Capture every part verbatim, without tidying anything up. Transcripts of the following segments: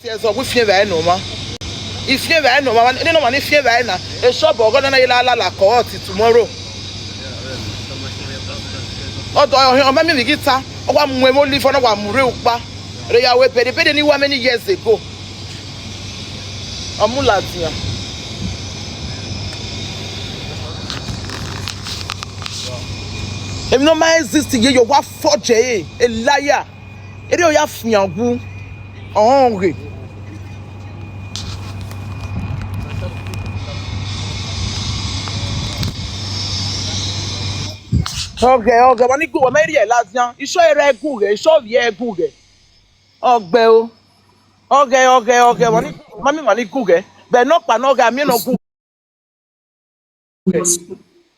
Ẹzọ wẹ ifian evbare ne ọ mwa. Ifian evbare ne ọ mwa, ne ọ mwa ne ifian evbare na. Eshọbọ ọghọ na na ye la lala kọ ọre till tomorrow. Ọdọ ọhẹn, ọ ma miẹn vbe ghi ta, ọ wa mu ẹmwẹ olive, ọ na wa mu rre ukpa. Rẹ ya ru ebede, ebede ni wa many years ago. Ọ mu ladian. Emwi ne ọ ma exist ye, ye ọ wa forge ẹre, a liar. Erriọ ya fian wu, ọhọn ghe. Ọghẹ, ọghẹ, wa ni gu, wa ma rhie ladian. Isọ ẹre gu ghẹ, isọ vbiẹ gu ghẹ. Ọgbẹ o. Ọghẹ, ọghẹ, ọghẹ, wa ni, ma miẹn wa ni gu ghẹ. Bẹ nọkpa ne ọghẹ, a miẹn ne ọ gu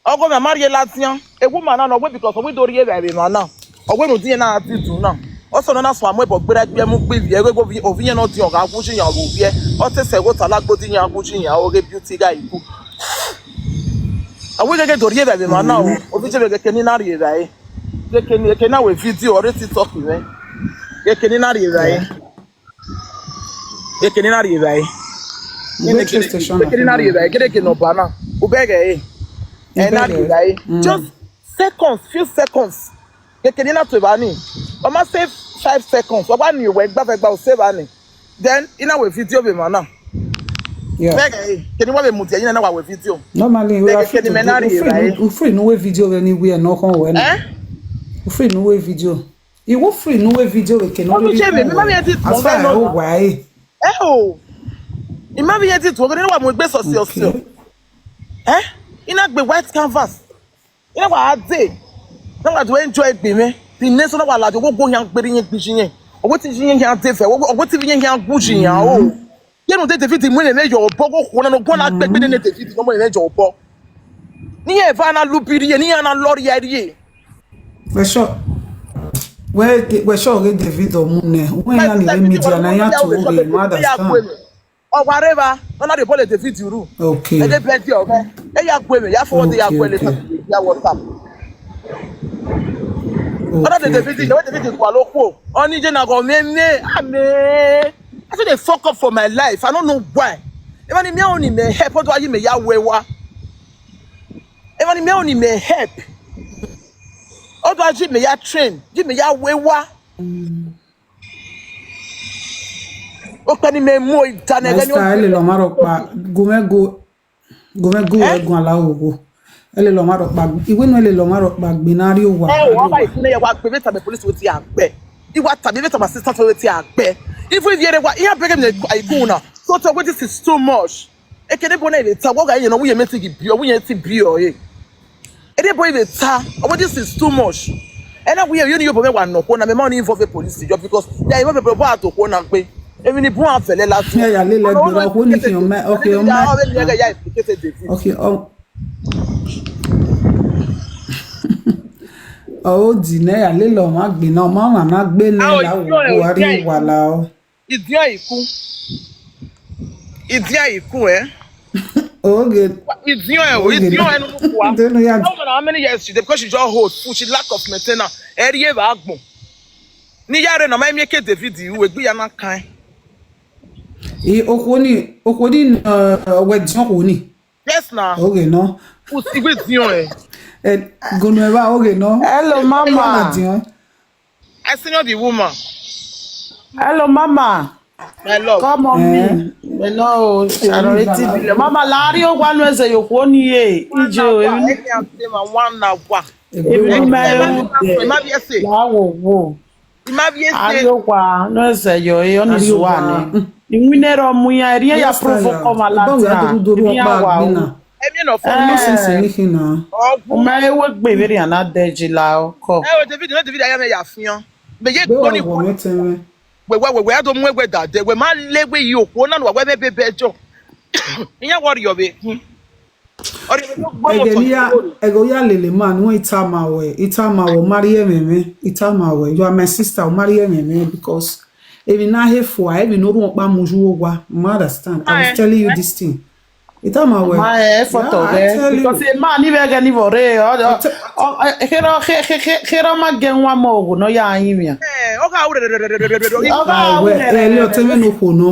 ọghe mwẹ, a ma rhie ladian. Ewu ma na nọ wẹ, because ọ wẹ do rhie evbare vbe emwa na. Ọ wẹ rhunmwuda iran na gha dee idu na. Ọsẹ nọ na suẹn mu ẹbọ gberra ikpia mu gbe ivie, ẹghẹ ovbi iran ne ọ diọn gha wu yi iran vbe ovbiẹ. Ọ te sẹ ẹghẹ ota lagbo de iran wu yi iran, ọghe beauty gha iku. Ọ wẹ ghẹ do rhie evbare vbe emwa na o. Ovbi iye mwẹ, ghẹ ke ne I na rhie evbare. Ghẹ ke ne, ghẹ ke na wẹ video ọre TikTok mwẹ. Ghẹ ke ne I na rhie evbare. Ghẹ ke ne I na rhie evbare. Ghẹ ke ne I na rhie evbare, gẹdẹgẹdẹ ne ọ ba na. U bẹghe ẹre. Ẹ na rhie evbare. Just seconds, few seconds. Ghẹ ke ne I na to evba ni. Ọ ma sẹ five seconds, ọ wa ni owẹ gba vbe gba, u sẹ evba ni. Then I na wẹ video vbe emwa na. Yeah. Bẹghe ẹre, ke ne I wa vbe mudia, I na wa wẹ video. Normally, ghẹ ke ne imẹ na rhie evbare. U free ne u wẹ video vbe anywhere ne ọ khọn wẹ na. Eh? U free ne u wẹ video. I wo free ne u wẹ video vbe ke ne ọ rhie evbare. As far as o wa ẹre. Ẹ o, I ma vbe edit, wẹ ghe ne wa mu egbe sọsiọsiọ. Eh? I na gbe white canvas. I na wa dee. Na wa do enjoy egbe mwẹ. The next one wa ladian, ọghe owo yan gberra iran gbe yi iran. Ọghe te yi iran yan dee vẹ, ọghe te vbe iran yan gu yi iran o. Ye nu de David mu ẹmwẹ ye obọ, ọghe okhuo na ne ọ guan na gbe egbe ne David ne ọ mu ẹmwẹ ye obọ. Ne iran eva na lu bi rrie, ne iran na lọ rria rrie. Wẹ sure, wẹ, wẹ sure ghe David ọ mu nẹ, wẹ iran ni vbe media na iran tu oghe, ma understand. Ọ wa rre evba, ọ na rhie obọ le David ru. Okay. Ẹdẹ bẹdi ọghẹ, ẹ ya gu ẹmwẹ, ya forward, ya gu ẹlẹ, ya WhatsApp. Ọ na de David, wẹ David gualọ okhuo, ọ ni je na ghe ọmwẹmwẹ, amẹ. I say they fuck up for my life, I don't know why. Emwa ni miẹn ọni mẹ help, ọ do a yi mẹ ya wẹ wa. Emwa ni miẹn ọni mẹ help. Ọ do a yi mẹ ya train, yi mẹ ya wẹ wa. Okpia ni mẹ mu da nẹ, ẹghẹ ni Master, ẹ lele ọmwa rhọkpa, gu mwẹ gu, gu mwẹ gu, ẹ guan la owo. Ẹ lele ọmwa rhọkpa, iwẹ nu ẹ lele ọmwa rhọkpa gbe ne a rrie owa. Ẹ o, ọba ikun ne ya wa gbe, vbe tama police wẹ te a gbe. I wa tama, vbe tama assistant wẹ te a gbe. Even if yere wa, I have begged me, I go now. So to, this is too much. Ekene bo na vbe ta, wẹ gha yẹn nọ, wẹ yẹn mẹ te ghi biẹ, wẹ yẹn te biẹ ọre. Ede boy vbe ta, oh, this is too much. Ena wẹ, you know, you wa nọ khuo na, mẹ ma ni involve police just because they involve people, but to khuo na gbe. Emwi ni bun a fẹlẹ last. Yeah, yeah, lele gbera khuo ni khian ma, okay, ọ ma. Okay, oh. Oh, di ne ya lele ọmwa gbe na, ọmwa na gbe na, la wo wa rrie owa la o. Idiọn iku. Idiọn iku, eh? Oge. Idiọn ẹ o, idiọn ẹ nu kua. That woman, how many years she dey? Because she just old, fool, she lack of maintenance. Ẹ rhie vbe agbọn. Ne I ya rre na, ma miẹn ke David ru, egbe ya na kan. I okhuo ni, okhuo ni, uh, wẹ diọn okhuo ni. Yes na. Oge nọ. U si gbe idiọn ẹ. Ẹ, gunu ẹ vba oge nọ. Hello, mama. Ẹ vba diọn. I senior the woman. Hello, mama. My love. Come on, me. Me no, I already be. Mama, la rrie owa nu ẹzẹ ye okhuo ni ye. Ije o, emwi. One hour. Emwi ni ma ru de. Ima bi ese. La wo wo. Ima bi ese. A rrie owa nu ẹzẹ ye, e, ọ ni zuwa ni. Iwinna ẹre ọ mu iran, erriọ ya prove ọkọ ọmwa ladian. Iran wa o. Ẹmwẹ nọ fọ. Nonsense ni khin na. Ọ ma ewe gbe vberriọ na dẹ je la ọkọ. Ẹ o, David, ne David aya mwẹ ya fian. Mẹ ye gbọ ni khuo. Wẹ wẹ wẹ wẹ a do mu ẹwẹ da dẹ, wẹ ma le wẹ yi okhuo na ne uwa wẹ vbe bẹbẹ jọ. Iyan wọ rriọ vbe. Ọ rriọ vbe do gbọ. Ẹghẹ ne ya, ẹghẹ ọ ya lele ma nu, I tama wẹ, I tama wẹ, ọ ma rhie ẹmwẹ mwẹ, I tama wẹ, you are my sister, ọ ma rhie ẹmwẹ mwẹ, because emwi na he fua, emwi ne orhuọn ọkpa mu yu owa, ma understand. I was telling you this thing. Itama wẹ. Ma ẹ fọtọ Yeah, I ghẹ tell you. Because a man ni vbe ẹghẹ ni vbe ọre ọ- ọ- ọ- kherọ khe- khe- khe- kherọ ma gẹ nwa mọ ogho nọ ya yin wian. Ẹ, ọ gha ru rẹrẹrẹrẹrẹrẹ. Ọ gha Wẹ ru ẹlẹ ọtẹn mwẹ rẹrẹrẹrẹ. Ne okhuo nọ.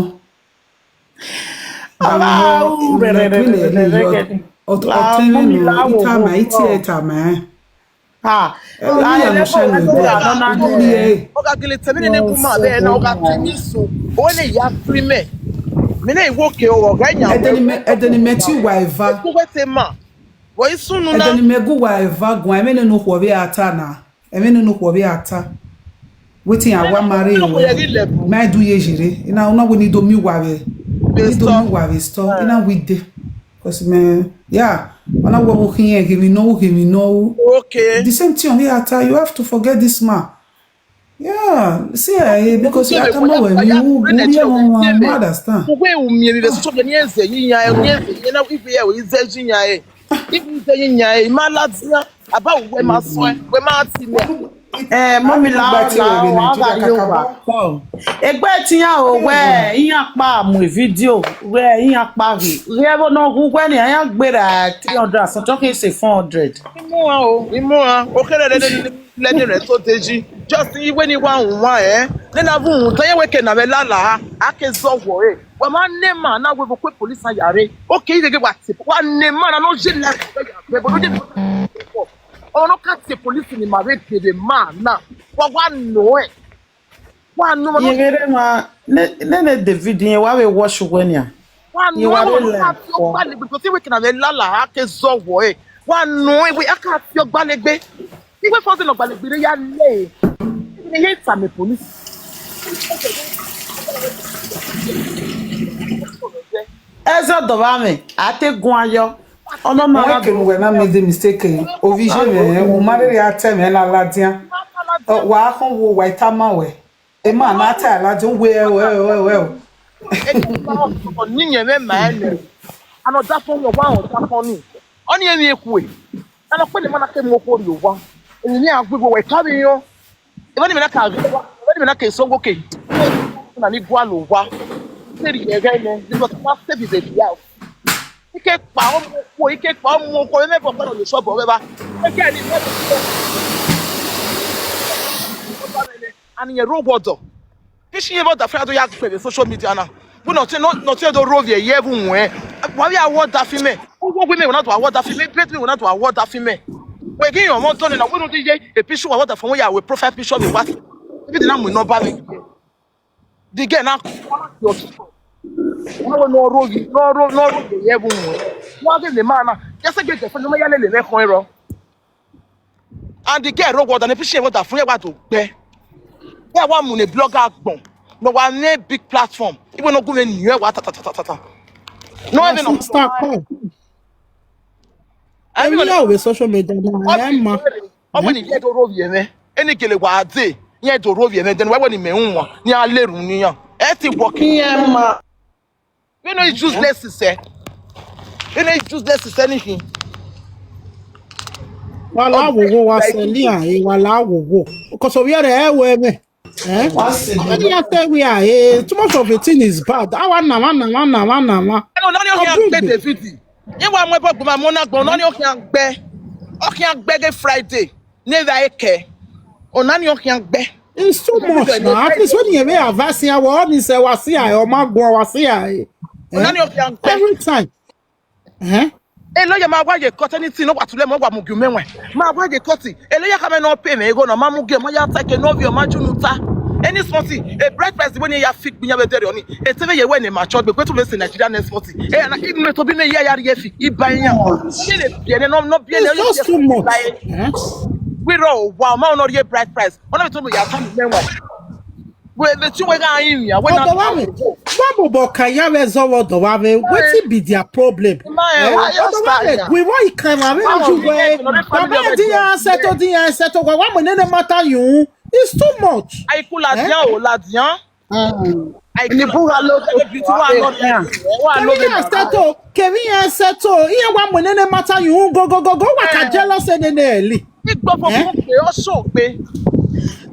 Ọ gha ru Mẹ gbe lẹ rẹrẹrẹrẹrẹ. Ọtẹn mwẹ Mummy nọ la wo itama wo. Itiẹ itama. Ah, Ẹlẹ la iran nọ ẹlẹ sẹ bo ne wo ẹgbẹ. Nọ na Udu rhie ẹre. Ọ gha gele tẹ emwi nene gu ma vbe na, ọ gha tẹ emwi so. Ọ wẹ ne ya free mẹ. Mẹ ne I wo ke ọ gha yan Ẹdẹ ni mẹ ẹdẹ ni mẹ ti wa eva. Ku wẹ te ma. Vbe i sunu Ẹdẹ na. Ni mẹ gu wa eva guan, ẹmwẹ nene okhuo vbe a ta na. Ẹmwẹ nene okhuo vbe a ta. Wetin a wa marry wẹ. Ma do ye jire. Ina una we ni do mi wa vbe. Ni do mi wa vbe store. Ina we dey. Because me, yeah, ọ na wẹ vbe u khian, ghe emwi ne u, ghe emwi ne u. Okay. The same thing we are tell you have to forget this man. Yeah, see, eh, because you are come over, you, you, you don't understand. Uwe u miẹn vbe social media ni eze yi yan, ni eze yi na, ibi ye ize yi yan e. Ibi ize yi yan e, ma la dia, aba uwe ma so, we ma ti me. Eh, Mummy la, la, wa gha yo wa. Egbe tiyan o wẹ iyan kpa mu video wẹ iyan kpa ghi. Ghe ẹvbo nọ hu wẹ ni iran gbe ra three hundred, asọn tọ khin se four hundred. Imuan o, imuan, okherhe lẹni rẹ to deji. Just iwe ni wa wan ẹ. Nena vbe uhunmwu, tẹn ye wẹ ke na vbe lala, a ke zọ wọ re. Wa ma ne ma na wẹ vbe okue police a ya re. Oke igheghe wa te, wa ne ma na no je la. Wẹ bo no je. Ọmọ ne ọ ka tie police ni ma vbe gele ma na, wa wa nọ ẹn. Wa nọ ọmọ ne ọ Iyẹn ghe ma, nene David, iyẹn wa vbe watch uwẹ nian. Wa nọ Iyẹn wa ọmọ vbe ne ọ ka like tie ọ. Ọgbalegbe, because iwẹ kina vbe lala a ke zọ wọ ẹre. Wa nọ ẹn, wẹ a ka tie ọgbalegbe. Iwẹ fọzẹ ne ọgbalegbe ne ya le. Ne ye tama police. Ẹzọ dọvba mwẹ, a te guan yọ. Ọnọ ma Wẹ ra kere uwẹ na make the mistake, ovbi iye mwẹ, u ma rhirhi a ta ẹmwẹ na ladian. Ọ, wa khọn wo, wa i tama wẹ. Emọ na ta ladian, uwẹ, wẹ, wẹ, wẹ, wẹ. Ni yẹn mwẹ ma ẹnẹ. Anọ da fọn, wa họn da fọn ni. Ọni emwi ekhue. Anọ kpẹlẹ ma na ke mu okhuo rrie owa. Emwi ne a gbe igho wẹ ka vbe yọn. Evba ni mẹ na ka ghe owa, evba ni mẹ na ke sẹ owa oke. Na ni gualọ owa. Te rhie ẹghẹ nẹ, because ma save the house. Ike kpa ọmọ okuo, ike kpa ọmọ okuo, vbe mẹ vbe ọkpa nọ ye shop ọvbe evba. Eke ni mẹ. Ani yẹn rre owa ọdọ. Ishi yẹn vbe ọdafẹn a do ya gbe vbe social media na. Wẹ ne ọ te, ne ọ te do rre ovbi ẹre ye ẹvbo uwẹn. Wa vbe a wẹ ọdafẹn mẹ. Uwu wẹ mẹ wẹ na do a wẹ ọdafẹn mẹ, bed mẹ wẹ na do a wẹ ọdafẹn mẹ. Wẹ ghi rẹn ọmọ dọ nẹ na, wẹ ne u di ye, e picture wa wẹ ọdafẹn wẹ ya wẹ profile picture vbe WhatsApp. Ibi de na mu inọmba mwẹ. The girl na call your sister. Wẹ ne ọ rre ovbi, ne ọ rre, ne ọ rre ovbi ẹre ye ẹvbo uwẹn. Wa ghe ne ma na. Kẹsẹ gbe girlfriend ne ọ ma ya lele mwẹ khọn rrọọ. And the girl rre owa ọdọ ne picture vbe ọdafẹn ya wa do gbe. Ya wa mu ne blogger agbọn. Ne wa ne big platform. Iwẹ ne ọ gu mwẹ niẹn wa ta ta ta ta ta ta. No, My even no. Sister, come. Ẹ vbe ya wẹ social media na, ẹ ma. Ọ wẹ ne iye do rre ovbi ẹmwẹ. Eni gele wa dee, iran do rre ovbi ẹmwẹ, then wa wẹ ne imẹ rhunmwuda, ne iran le erhunmwu ne iran. Ẹ te work. Iran ma. You know, it's useless, sir. You know, it's useless, sir, anything. Wa la wowo, wa sẹ lian, eh, wa la wowo. Because of your, eh, we, me. Eh? Wa sẹ Wani ya tell we, ah, eh, too much of a thing is bad. Awa na, wa na, wa na, wa na, wa. Ẹnu, nani ọ khian gbe David? Ye wa mu ẹbọ gbe ma mu na gbọn, nani ọ khian gbe? Ọ khian gbe ghe Friday, ne evba eke. Ọ nani ọ khian gbe? It's too much now. At least when you hear advice here, we all need say, wa si aye, ọ ma gbọn, wa si aye. Ọ nani ọ khian gbe? Every time. Eh? Elo ya ma wa ye cut anything, no wa tule mo wa mu gi umẹ wẹn. Ma wa ye cut. Elo ya ka mẹ no pay mẹ igho nọ, ma mu gi, ma ya ta ke no vi, ma ju nu ta. Any something, a bright price when ya fi gbiyan vbe dere oni. E te vbe ye wẹ ne ma chọ gbe, gbe tu le se Nigeria next month. E na ki me to bi me ya ya ri efi, iba iyan. Ye le bi ene no, no bi ene. It's just too much. Eh? We ro wa ma no ye bright price. Ona bi to ya ta mi me wa. We, the two we ga yin ya. We na. Ọdọ wa me. Wa bọbọ ka ya vbe zọ vbe ọdọ wa vbe. Wetin be their problem? Ma, eh, Eh? I Ọdọ wa me. understand. We wa ikan wa vbe Wa ju we. Wa ma di ya settle, di ya settle. Wa wa mo nene matter you. It's too much. Ai ku ladian o, ladian. Ai ku Ni bu gha lo. Beauty wa lo. Wa lo. Kevin ya settle. Kevin ya settle. Iye wa mo nene matter you. Go, go, go, go. Wa ka jealous nene eli. Igbọfọ Eh? fún pé ọ sọ pé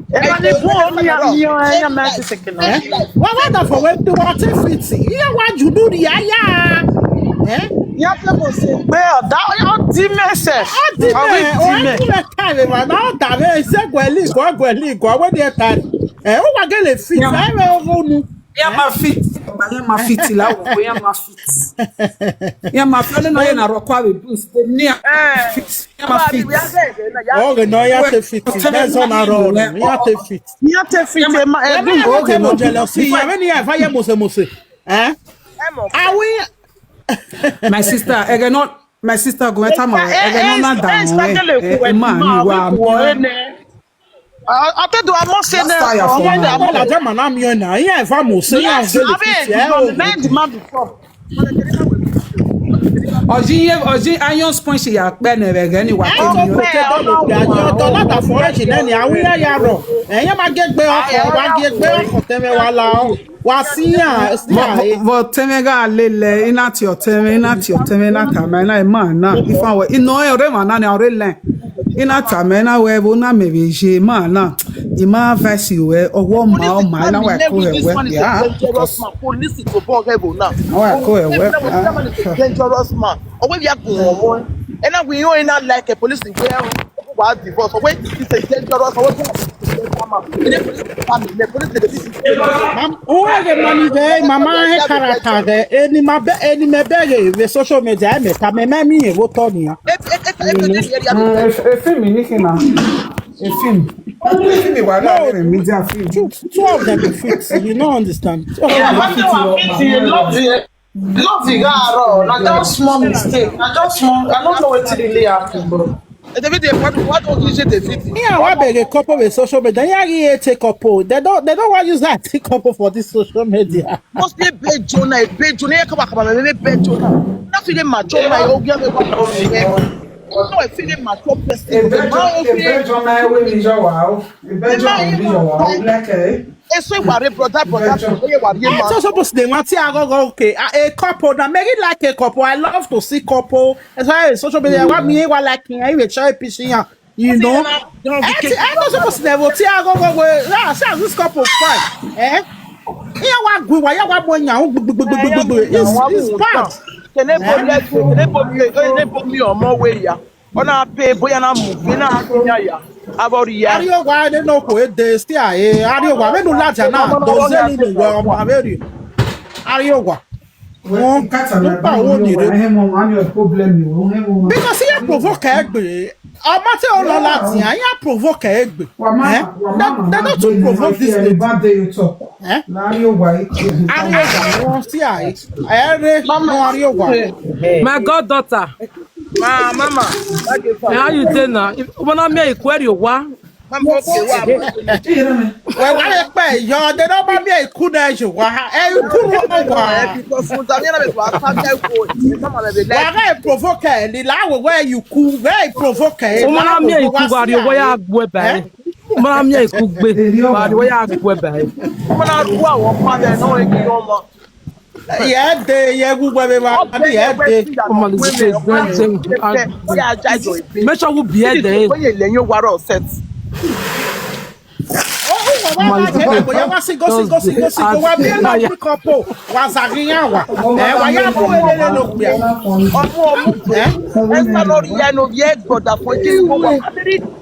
Ẹ ma ni bu omi ami ọ ẹ ya ma ti seke nọ. Eh? Wa wa da for we do what if it. Iye wa ju du ri aya. Eh? Ya te Mose. Gbe ọda, ọ di mẹ sef. Ọ di mẹ, ọ di mẹ. Ọ di mẹ ta vbe ma na, ọ da vbe se guẹli igua, guẹli igua, wẹ di ta. Ẹ, ọ wa gele fit, ẹ vbe ogho nu. Ya ma fit, ya ma fit la wo, ya ma fit. Ya ma fit, ọnẹ nọ ye na rọ kua vbe boost, ni a fit, ya ma fit. Ọ ghe nọ ya te fit, that's all na rọ, ya te fit. Ya te fit, ẹ ma, ẹ dun. Ọ ghe nọ jealousy, ya vbe ni ya eva ye Mose Mose. Eh? Awi. My sister, ẹghẹ nọ, my sister, go enter my, ẹghẹ nọ na da wọn, ẹ, ẹ, ma ni wa mi. Ọ te do amọ se nẹ, ọ te do amọ. Ọmọ na jẹ ma na miẹn na, iran eva Mose, iran vele fit, ẹ o. Mend ma before. Ọji ye, ọji iron sponge ya kpẹ nẹ vbe ẹghẹ ni wa. Ẹ, ọ kpẹ, ọ na wa. Ọdọ na da fọ ẹji nẹ ni, awi ya ya rọ. Ẹ, iran ma gie gbe ọkọ, wa gie gbe ọkọ tẹmwẹ wa la ọ. Wa si iran, si iran re. Vbe ọtẹn mwẹ gha lele, I na tie ọtẹn mwẹ, I na tie ọtẹn mwẹ, I na tama, I na ma na. Ifa wẹ, I nọ ọre emwa na ni, ọre lẹ. I na tama, I na wẹ, vbe na mẹ vbe ye ma na. I ma advice ruẹ, ọwọ ma, ọ ma, I na wa ko ẹwẹ. Yeah, because police to bọ ẹvbo na. I na wa ko ẹwẹ. Dangerous man. Ọwẹ via gun ọmọ. Ẹ na wi yo, I na like police wẹ wa divorce. Ọwẹ is a dangerous. Ọwẹ Uwẹ ghe ma ni vbe mama hẹ character ghẹ, eni ma bẹ, eni mẹ bẹghe vbe social media, ẹ mẹ ta mẹ, mẹ miẹn vbe otọ nian. E, e, e, e, e, e, e, e, film ni khin na. E film. E film wa gha vbe media film. Two, two of them be fit. You no understand. Two of them be fit. Love you. Love you, Garo. Na just small mistake. Na just small. I don't know wetin really happen, bro. Eh, David, what, what was you say, David? Yeah, wa beg a couple with social media. Yeah, he take couple. They don't, they don't want use that take couple for this social media. Must be bad Jonah, a bad Jonah. Yeah, come on, come on, a bad Jonah. Not feeling mature, my own girl. No, I feel mature person. A bad Jonah, a bad Jonah, I will be your wow. A bad Jonah, I will be your wow. Like, eh? Eso wa re brother, brother, brother, ye wa re ma. So suppose they want to go, go, okay. A, a couple, now make it like a couple. I love to see couple. That's why social media, wa mi, wa like him, I will try picture him. You know? I, I not supposed to never see I go, go, go. Yeah, see this couple fine. Eh? Yeah, wa gwe, wa, yeah, wa boy now. It's, it's bad. Can they both let you? Can they both me? Can they both me or more way? Yeah. Ọ na pe ebo ya na mu, vbe na ya ya, avbe ọ rhia. Arriọghua ne nọ khuo de, still a, e, arriọghua, vbene u ladian na, do zẹ ne uwẹ ọma vberriọ. Arriọghua. Well, you can't have a problem. Because he provoke egbe. Ọ ma te ọ lọ ladian, he provoke egbe. Eh? They, they not to provoke this lady. Eh? Arriọghua, wọn still a, e, ẹ rre, no arriọghua. My goddaughter. Ma, mama, that girl fine. How you dey now? If, when I make query, what? Mama, okay, wa. Wẹ wa le pẹ yọ, de ne ọ ma miẹn iku na yo wa. Ẹ, iku ru ọmọ wa. Eh, because mo ta mi na be to attack that boy. Mama, be like. Wa ga provoke, ni la we we iku, we provoke. When I make iku, wa ri we ya gbe ba. When I make iku gbe, wa ri we ya gbe ba. Mo na ru awon pa de no e ki ọmọ. Yeah, they, yeah, we were, yeah, they. Come on, this is, make sure we be there. Very,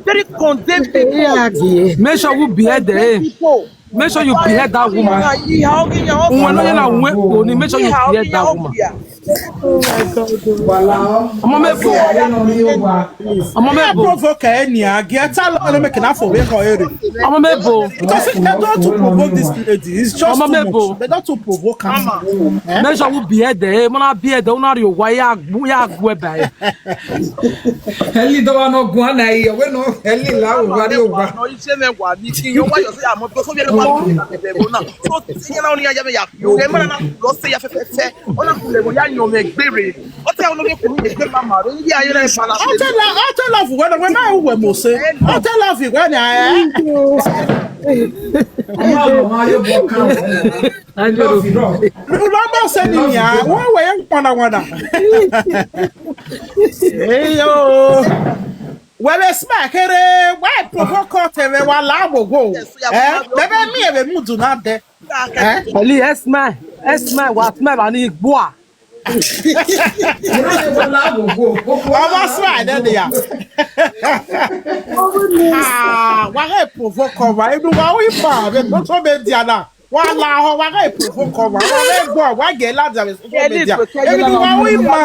very condemned people. Make sure we be there. Make sure you behead that woman. Uwe no yana uwe oni, make sure you behead that woman. Ọmọ mẹ bo. Ọmọ mẹ bo. Provoke ẹni a, get a lot of make na for we ko ere. Ọmọ mẹ bo. Because they don't to provoke this lady. It's just too much. They don't to provoke her. Make sure we behead there. Mọ na behead there. Una ri owa ya gbu ya gbu ẹ ba. Eli do wa no gun ana iyo, we no eli la o wa ri owa. No ise me wa ni ki yo wa yo se amo to so bi e wa ni na ke be bo na. So ti na oni ya me ya. Yo ke ma na lo se ya fe fe fe. Ona ku le mo ya yan me gbere. O te ono ke ku ni gbe mama re. Iye aye re pa la. O te la, o te la fu we na, we na hu we mo se. O te la fi we na, eh. Ma lo ma yo bo kan. Love you, bro. Love you, senior. Why were you wanna wanna? Hey, yo. Wẹ vbe smell kere, wa provoke ọtẹn mwẹ, wa la wowo. Eh? Bẹbẹ mi ẹvbe mudu na dẹ. Eh? Eli, ẹ smell, ẹ smell, wa smell ba ni gbua. Ọmọ sua ẹdẹ nian. Ah, wa ghe provoke ọmwa, inu wa ru ima vbe social media na. Wa lahọ, wa ghe provoke ọmwa, wa vbe guọ, wa gie ladian vbe social media. Inu wa ru ima.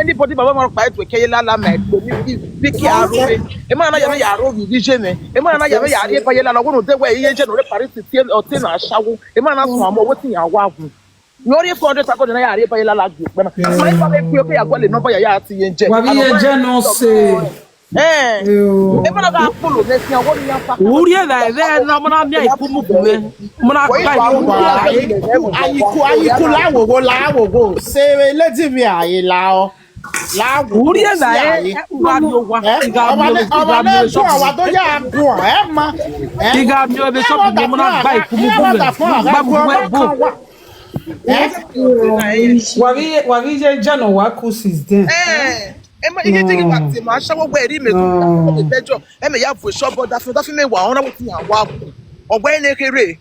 Anybody baba ma kpa etu eke ye lala ma egbe ni bi ki aro. Ema na ya me ya ro vbe iye mẹ. Ema na ya me ya rie ba ye lala, wo no de wẹ iye je no re Paris tie ọte na ashawo. Ema na sun amọ wetin ya wa gun. Yọ rhie four hundred thousand na ya rhie ba ye lala gie kpẹ na. Ma ifa vbe kue ke ya gualọ nọmba ya ya ti ye je. Wa vbe ye je nọ se. Eh. Ema na gha kpolo ne fian wo ni ya fa. Urhi evba ẹvbe na ọmọ na miẹn iku mu gu mwẹ. Ọmọ na gba iku. Ayiku, ayiku, la wowo, la wowo. Se vbe lady mi aye la ọ. La wowo. Urhi evba ẹ, u gha miẹn owa, i gha miẹn owa, i gha miẹn owa. Wa do ya guan, ẹ ma. I gha miẹn owa, ọmọ na gba iku mu gu mwẹ. Gba gu mwẹ bo. Wa vbe, wa vbe ye ja nọ wa ku since then. Eh, ema, ige digi wa te ma, ashawo wẹ ri me do. Bẹjọ, ẹ mẹ ya vu shop, but dafi, dafi me wa, ọna wetin ya wa gu. Ọgbẹn ne khere.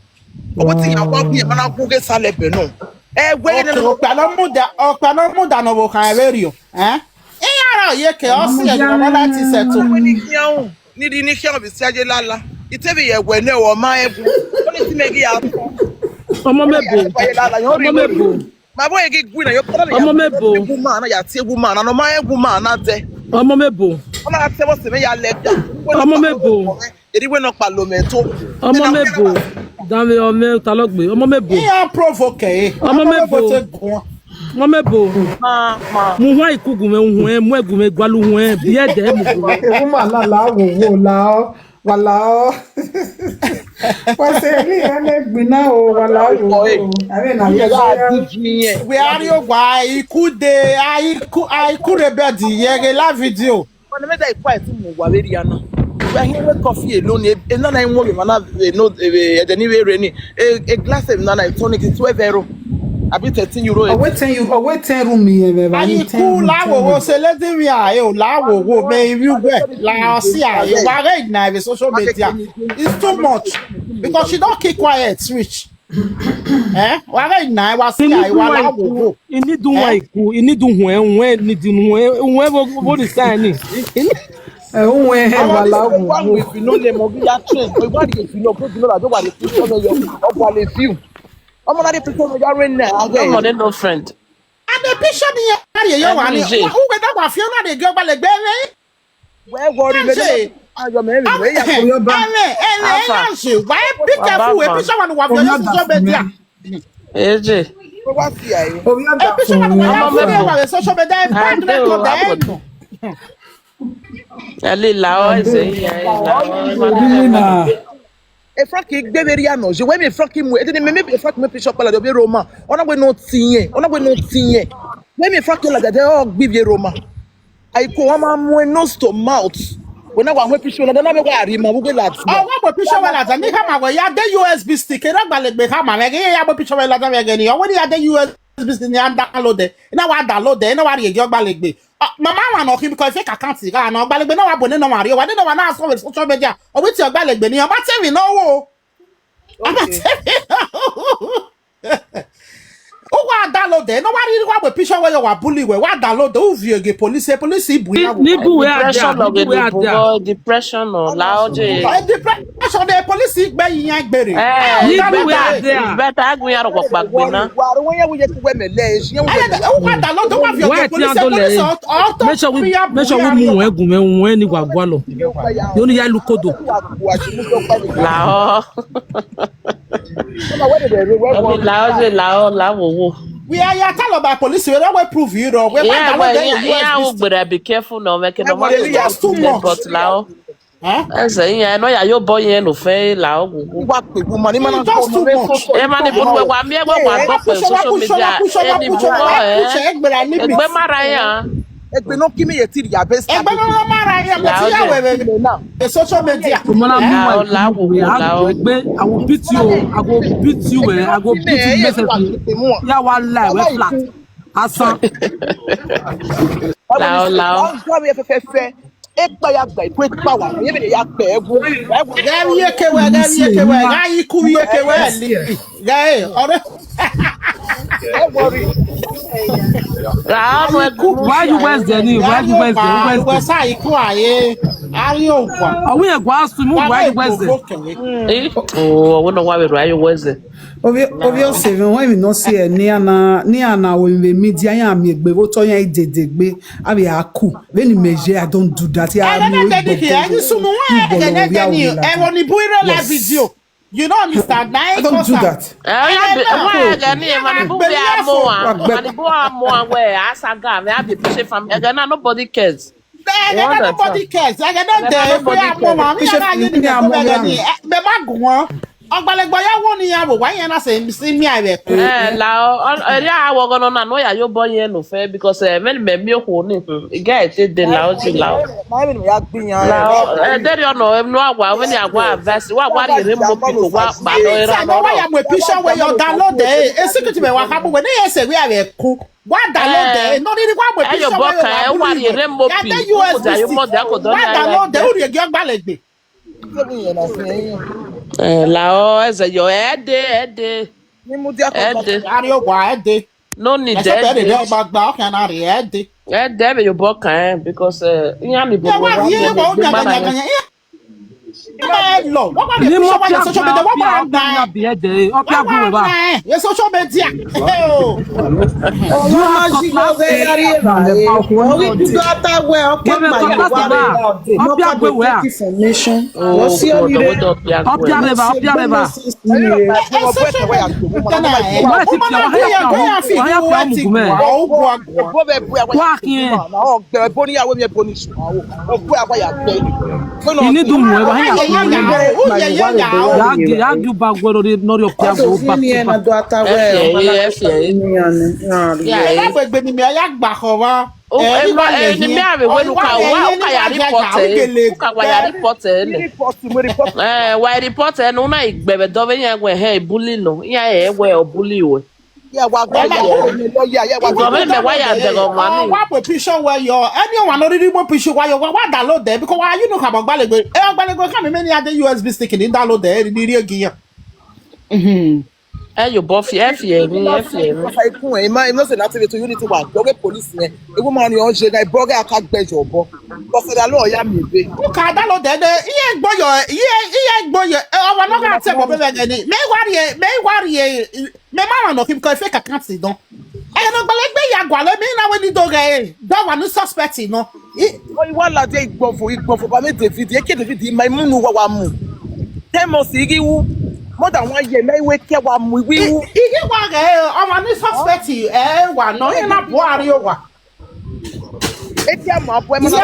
Ọ wetin ya wa gu, ema na gu ghe sale ẹbẹ nọ. Ẹ wẹ ne. Ọkpa nọ muda, ọkpa nọ muda nọ vbe okhan ẹvbe rrio. Eh? Iran ra ye ke ọ si ẹgbẹn ọmọ na ti sẹto. Wẹ ni khian ru, ni ri ni khian vbe sia ye lala. I te vbe ye wẹ nẹ ọ ma ẹgu. Ọ ni ti mẹ ghi ya tọ. Ọmọ mẹ bo. Ọmọ mẹ bo. Ma bo egi gui na yo kọrọ. Ọmọ mẹ bo. Egu ma na ya ti egu ma na, nọ ma egu ma na dẹ. Ọmọ mẹ bo. Ọ ma te vbọ se mẹ ya lẹ da. Ọmọ mẹ bo. Eri wẹ nọ kpalo mẹ to. Ọmọ mẹ bo. Danmwehọ mwẹ Otalọgbe. Ọmọ mẹ bo. Iran provoke ẹre. Ọmọ mẹ bo. Ọmọ mẹ bo. Ma, ma. Mu huan iku gu mwẹ, uhuẹn, mu ẹgu mwẹ, gualọ uhuẹn, biẹ dẹ mu gu mwẹ. Ewu ma na la wowo la ọ, wa la ọ. Wa se ri ẹn ne gbinna o, wa la wowo. Ave na ye ya. Wẹ a ri owa iku de, a iku, a iku rhe bed ye ghe la video. Ọni mẹ da ikua ẹtin mu owa vberriọ na. Wẹ hin wẹ coffee alone, e, e nana i mu ovbi emwa na, e, no, e, ẹdẹ ni vbe rre ni. E, e glass emwi nana, e tonic, twelve euro. Abi thirteen euro. Ọ wẹ ten euro, ọ wẹ ten euro mi ẹmwẹ ba. Ayi ku la wowo, se lady mi a, e o la wowo, me ivbi uwẹ, la ọ si a, e wa ghe na vbe social media. It's too much. Because she don keep quiet, reach. Eh? Wa ghe na, wa si a, wa la wowo. I need uhuẹn iku, I need uhuẹn, uhuẹn need uhuẹn, uhuẹn vbo, vbo ni sa ni. I need Eh, uhuẹn hẹ wa la wowo. Wa mu ifi no le mo ghi ya train. Wa ri ifi no, ko ifi no la do wa ri ifi no yo. Ọ wa le view. Ọmọ na ri picture no ya rre na, a ghe. Ọmọ ne no friend. And the picture ni ya ri yo wa ni. Every day. Uwe da wa fi ọna de gi ọgbalegbe vbe. Wẹ worry me. Ayo me me ya ko yo ba. Ẹmẹ, ẹmẹ, ẹmẹ, ya se. Wa be careful with picture wa ni wa fi ọna social media. Eje. Ko wa fi aye. Picture wa ni wa fi ọna social media. Bad record. Ẹlila ọ ẹsẹ yẹn, ẹlila ọ. Obìnrin náà. E Frank gbe vbe rria nọ, je wẹ mi Frank mu, e deni me, me Frank mu picture kpala de ovbi Roma. Ọna wẹ ne ọ ti yẹn, ọna wẹ ne ọ ti yẹn. Wẹ mi Frank la dade, ọ gbe ivbi Roma. Aiko wa ma mu nose to mouth. Wẹ na wa mu picture na, na me wa ri ma, wo ghe la. Ọ wa mu picture wẹ la da, ni khama wẹ ya de U S B stick, e ra gbalegbe khama, wẹ ghe ya mu picture wẹ la da wẹ ghe ni. Ọ wẹ ni ya de U S B stick ni a download, na wa download, na wa rhie gi ọgbalegbe. Ah, mama wa nọ khin because fake account gha nọ, ọgbalegbe na wa bu ne nọ wa rrie, wa ne nọ wa na sọ vbe social media. Ọ wẹ te ọgbalegbe ni, ọ ma te emwi ne ọ wo. Ọ ma te emwi ne ọ wo. U wa download, nọ wa rhie wa bu picture wẹ yo wa bully wẹ, wa download, u viọ ghe police, police bu ya. Ni bu wẹ a dia, ni bu wẹ a dia. Depression nọ, la ọ je. Eh, depression de police gbe yi yan gbere. Eh, ni bu wẹ a dia. Better agun ya ro kpakpa gbe na. Wa ro wẹ ya wo ye ku wẹ mẹ lẹ, e si yan wo. Wa download, wa viọ ghe police, police. Make sure we, make sure we mu wẹ gun, wẹ gun ni wa gualọ. Yo ni ya lu kodo. La ọ. Ẹbí la ọ, ṣe la ọ, la wowo. We are ya tell about police, we don't prove you wrong. We Yeah, well, yeah, yeah, we better be careful now. Make no money. It's just too much. But la ọ. Huh? Ẹ sẹ yẹn, ẹ nọ ya yo bọ yẹn no fẹ la ọ wowo. Wa pe bu mani mana. It's just too much. Ẹ ma ni bu wa mi ẹ wa wa gbọ pẹ social media. Ẹ ni bu ọ ẹ. Ẹgbẹ ma ra ya. Egbe no kimi ye tiri ya be. Egbe no ma ra ya, but ya we we. Social media. Mo na mu wa la wo la wo. Egbe, I will beat you. I go beat you, eh. I go beat you. Ya wa lie, we flat. Asan. La o, la o. Ọjọ́ mi fẹ́fẹ́fẹ́. Ekpa ya gba ikú ekpa wa. Ye me ya gbe egu. Egu. Ga ye ke we, ga ye ke we, ga iku ye ke we. Ga e, ọ̀rẹ́. Ra ọnọ ẹgunu. Why you Wednesday ni? Why you Wednesday? Wednesday. Wesa ikua ye. Ari ogwa. Ọ wẹ gua su mu why you Wednesday? Eh? Oh, ọ wẹ nọ wa vbe ru ayo Wednesday. Ovie ovie ọse vbe wọn emwi nọ si ẹ ne iran na ne iran na ru emwi vbe media iran miẹn egbe vbe otọ iran i dede egbe avbe a ku vbene imẹ ye I don't do that. Ya Ẹgẹ miẹn ne egbe David ẹ ni sunu wọn ẹgẹ ne ẹgẹ ni ẹvbo ni bu iro la video. You don't understand? Na I don't do that. Ẹ ya be wa ẹgẹ ni emwa ni bu vbe a mu wa. Emwa ni bu a mu wa wẹ a sa ga vbe a be patient family. Ẹgẹ na nobody cares. Ẹgẹ na nobody cares. Ẹgẹ na de vbe a mu wa. Mi ya na ye ni vbe ẹgẹ ni. Mẹ ma gun wọn. Ọgbalegbe ya wo ni ya wo wa yẹn na se si mi a vbe ku. Eh, la ọ, ọ, eri a wọ gọnọ na no ya yo bọ yẹn no fẹ because eh, many men mi okhuo ni. Hmm, I get it, they la ọ ti la ọ. Ma even ya gbi yan. La ọ, eh, deri ọnọ em no agua, when ya gua verse, wa wa ri re mo people wa pa do era. Sa no wa ya mu picture where you download there. E secret me wa khabu we ne ye se we a vbe ku. Wa download there. No ni wa mu picture where you wa ri re mo people. Ya de U S B stick. Wa download there, u ri egi ọgbalegbe. Eh, la ọ ẹzẹ yọ ẹdẹ ẹdẹ. Ni mu dia ko ẹdẹ. Ari ogwa ẹdẹ. No need ẹdẹ. Ẹsẹ bẹẹ de ọgba gba ọkàn na rẹ ẹdẹ. Ẹdẹ vbe yobọ kan ẹ because eh, iran ni bo. Ẹ wa ye wa o gba gba gba. Ẹ lọ, wọ́n bá lè fi ṣọwọ́ ya social media, wọ́n bá ọgbà ẹ̀. Ọbẹ̀ àgbò wẹ̀ bá. Ẹ social media. Ọmọ ma ṣi gbogbo ẹyẹ rí ẹ̀bà rẹ̀. Orí dúdú ata wẹ̀ ọkẹ́ pàyẹ wà rẹ̀. Ọbẹ̀ àgbò wẹ̀ à. Wọ́n sí orí rẹ̀. Ọbẹ̀ àrẹ̀bà, ọbẹ̀ àrẹ̀bà. Wọ́n ti fi àwọn háyà fi àwọn, háyà fi àwọn mùgùn mẹ́. Wá kí ẹ. Ọgbẹ ẹbọ níyàwó mi ẹbọ ní sùn àwọn. Ọgbẹ àwa yà gbẹ. Ini du mu ẹ ba hẹn ya ku. Ya gi, ya gi ba gwe no ri no ri ọpia go back to back. Ẹgbẹgbẹ ni mi a ya gba khọ vba. Ẹni mi a vbe wẹ ne u ka wa, u ka ya report ẹ, u ka wa ya report ẹ nẹ. Ẹ, wa report ẹ nẹ, u na i gbe vbe dọ vbe iran wẹ hẹ bully nọ, iran ẹ wẹ ọ bully wẹ. Gọvmẹnt wa ya dẹghe ọmwa ni. Wa picture wẹ yọ, ẹni ọmwa ne ọ rhirhi mu picture wa yọ, wa, wa download ẹ, because wa, you know, khama ọgbalegbe. Ẹ, ọgbalegbe khama mẹ ne a de U S B stick ni download ẹ, ni rhie gi iran. Ẹ ye obọ fi, ẹ fi ẹmwẹ, ẹ fi ẹmwẹ. Because I come, I know say nothing to unity wa. Dọghe police yẹn. Ewu ma ni ọ je ga, bro, ga ka gbẹ jọ bọ. Because I know ya mi be. U ka download ẹ de, iye gbo yọ, iye, iye gbo yọ, ẹ, ọmwa nọ gha tẹ bọ bẹbẹ gẹ ni. Mẹ wa rhie, mẹ wa rhie, mẹ ma rhan nọ khin, because fake account dọn. Ẹ, ne ọgbalegbe ya gualọ, mẹ na wẹ ni do ghẹ, dọ wa ni suspect nọ. I wa ladian igbọvo, igbọvo ba mẹ David, eke David ma i mu ne uwa wa mu. Ten months i ghi wu, more than one year, mẹ i wẹ ke wa mu, i ghi wu. I ghi wa ghẹ, ọmwa ni suspect, ẹ, wa nọ, iran na bu a rrie owa. Eke a ma bu ẹmọ na.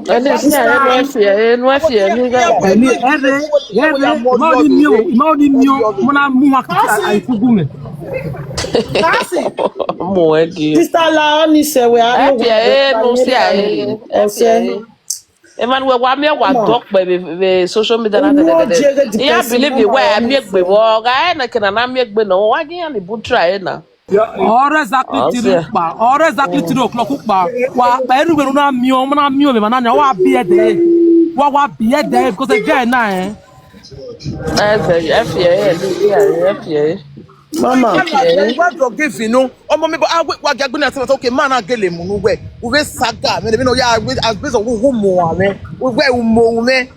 Ẹni si ẹ, ẹ fi ẹ, ẹ fi ẹ ni ga. Ẹni, ẹ rẹ, ẹ rẹ, ma ni mi o, ma ni mi o, mo na mu wa kika, a ikugu mẹ. Kasi. Mo ẹ gi. Sister La, ọ ni sẹ wẹ, a ẹ fi ẹ, ẹ nu si ẹ, ẹ fi ẹ. Emmanuel, wa miẹn wa dọkpẹ vbe, vbe social media na dẹdẹdẹdẹ. Iran believe wẹ a miẹn egbe vbọ, ọgha ẹnẹ kẹna na miẹn egbe nọ, wa gi iran ni bu try na. Ọrẹ exactly three kpa, ọrẹ exactly three o'clock kpa. Wa kpa erhuvbe ne u na miẹn, u na miẹn emwa na nia, wa biẹ dẹ. Wa wa biẹ dẹ because ẹ gẹ na ẹ. Ẹ fi ẹ, ẹ fi ẹ, ẹ fi ẹ. Mama. Wa do give no. Ọmọ mi, but I wa gi agbọn na sẹ, okay, ma na gele mu nu wẹ. U vbe saga, mẹ ne mi no ya, as based on who mo wa mẹ. U vbe u mo mẹ.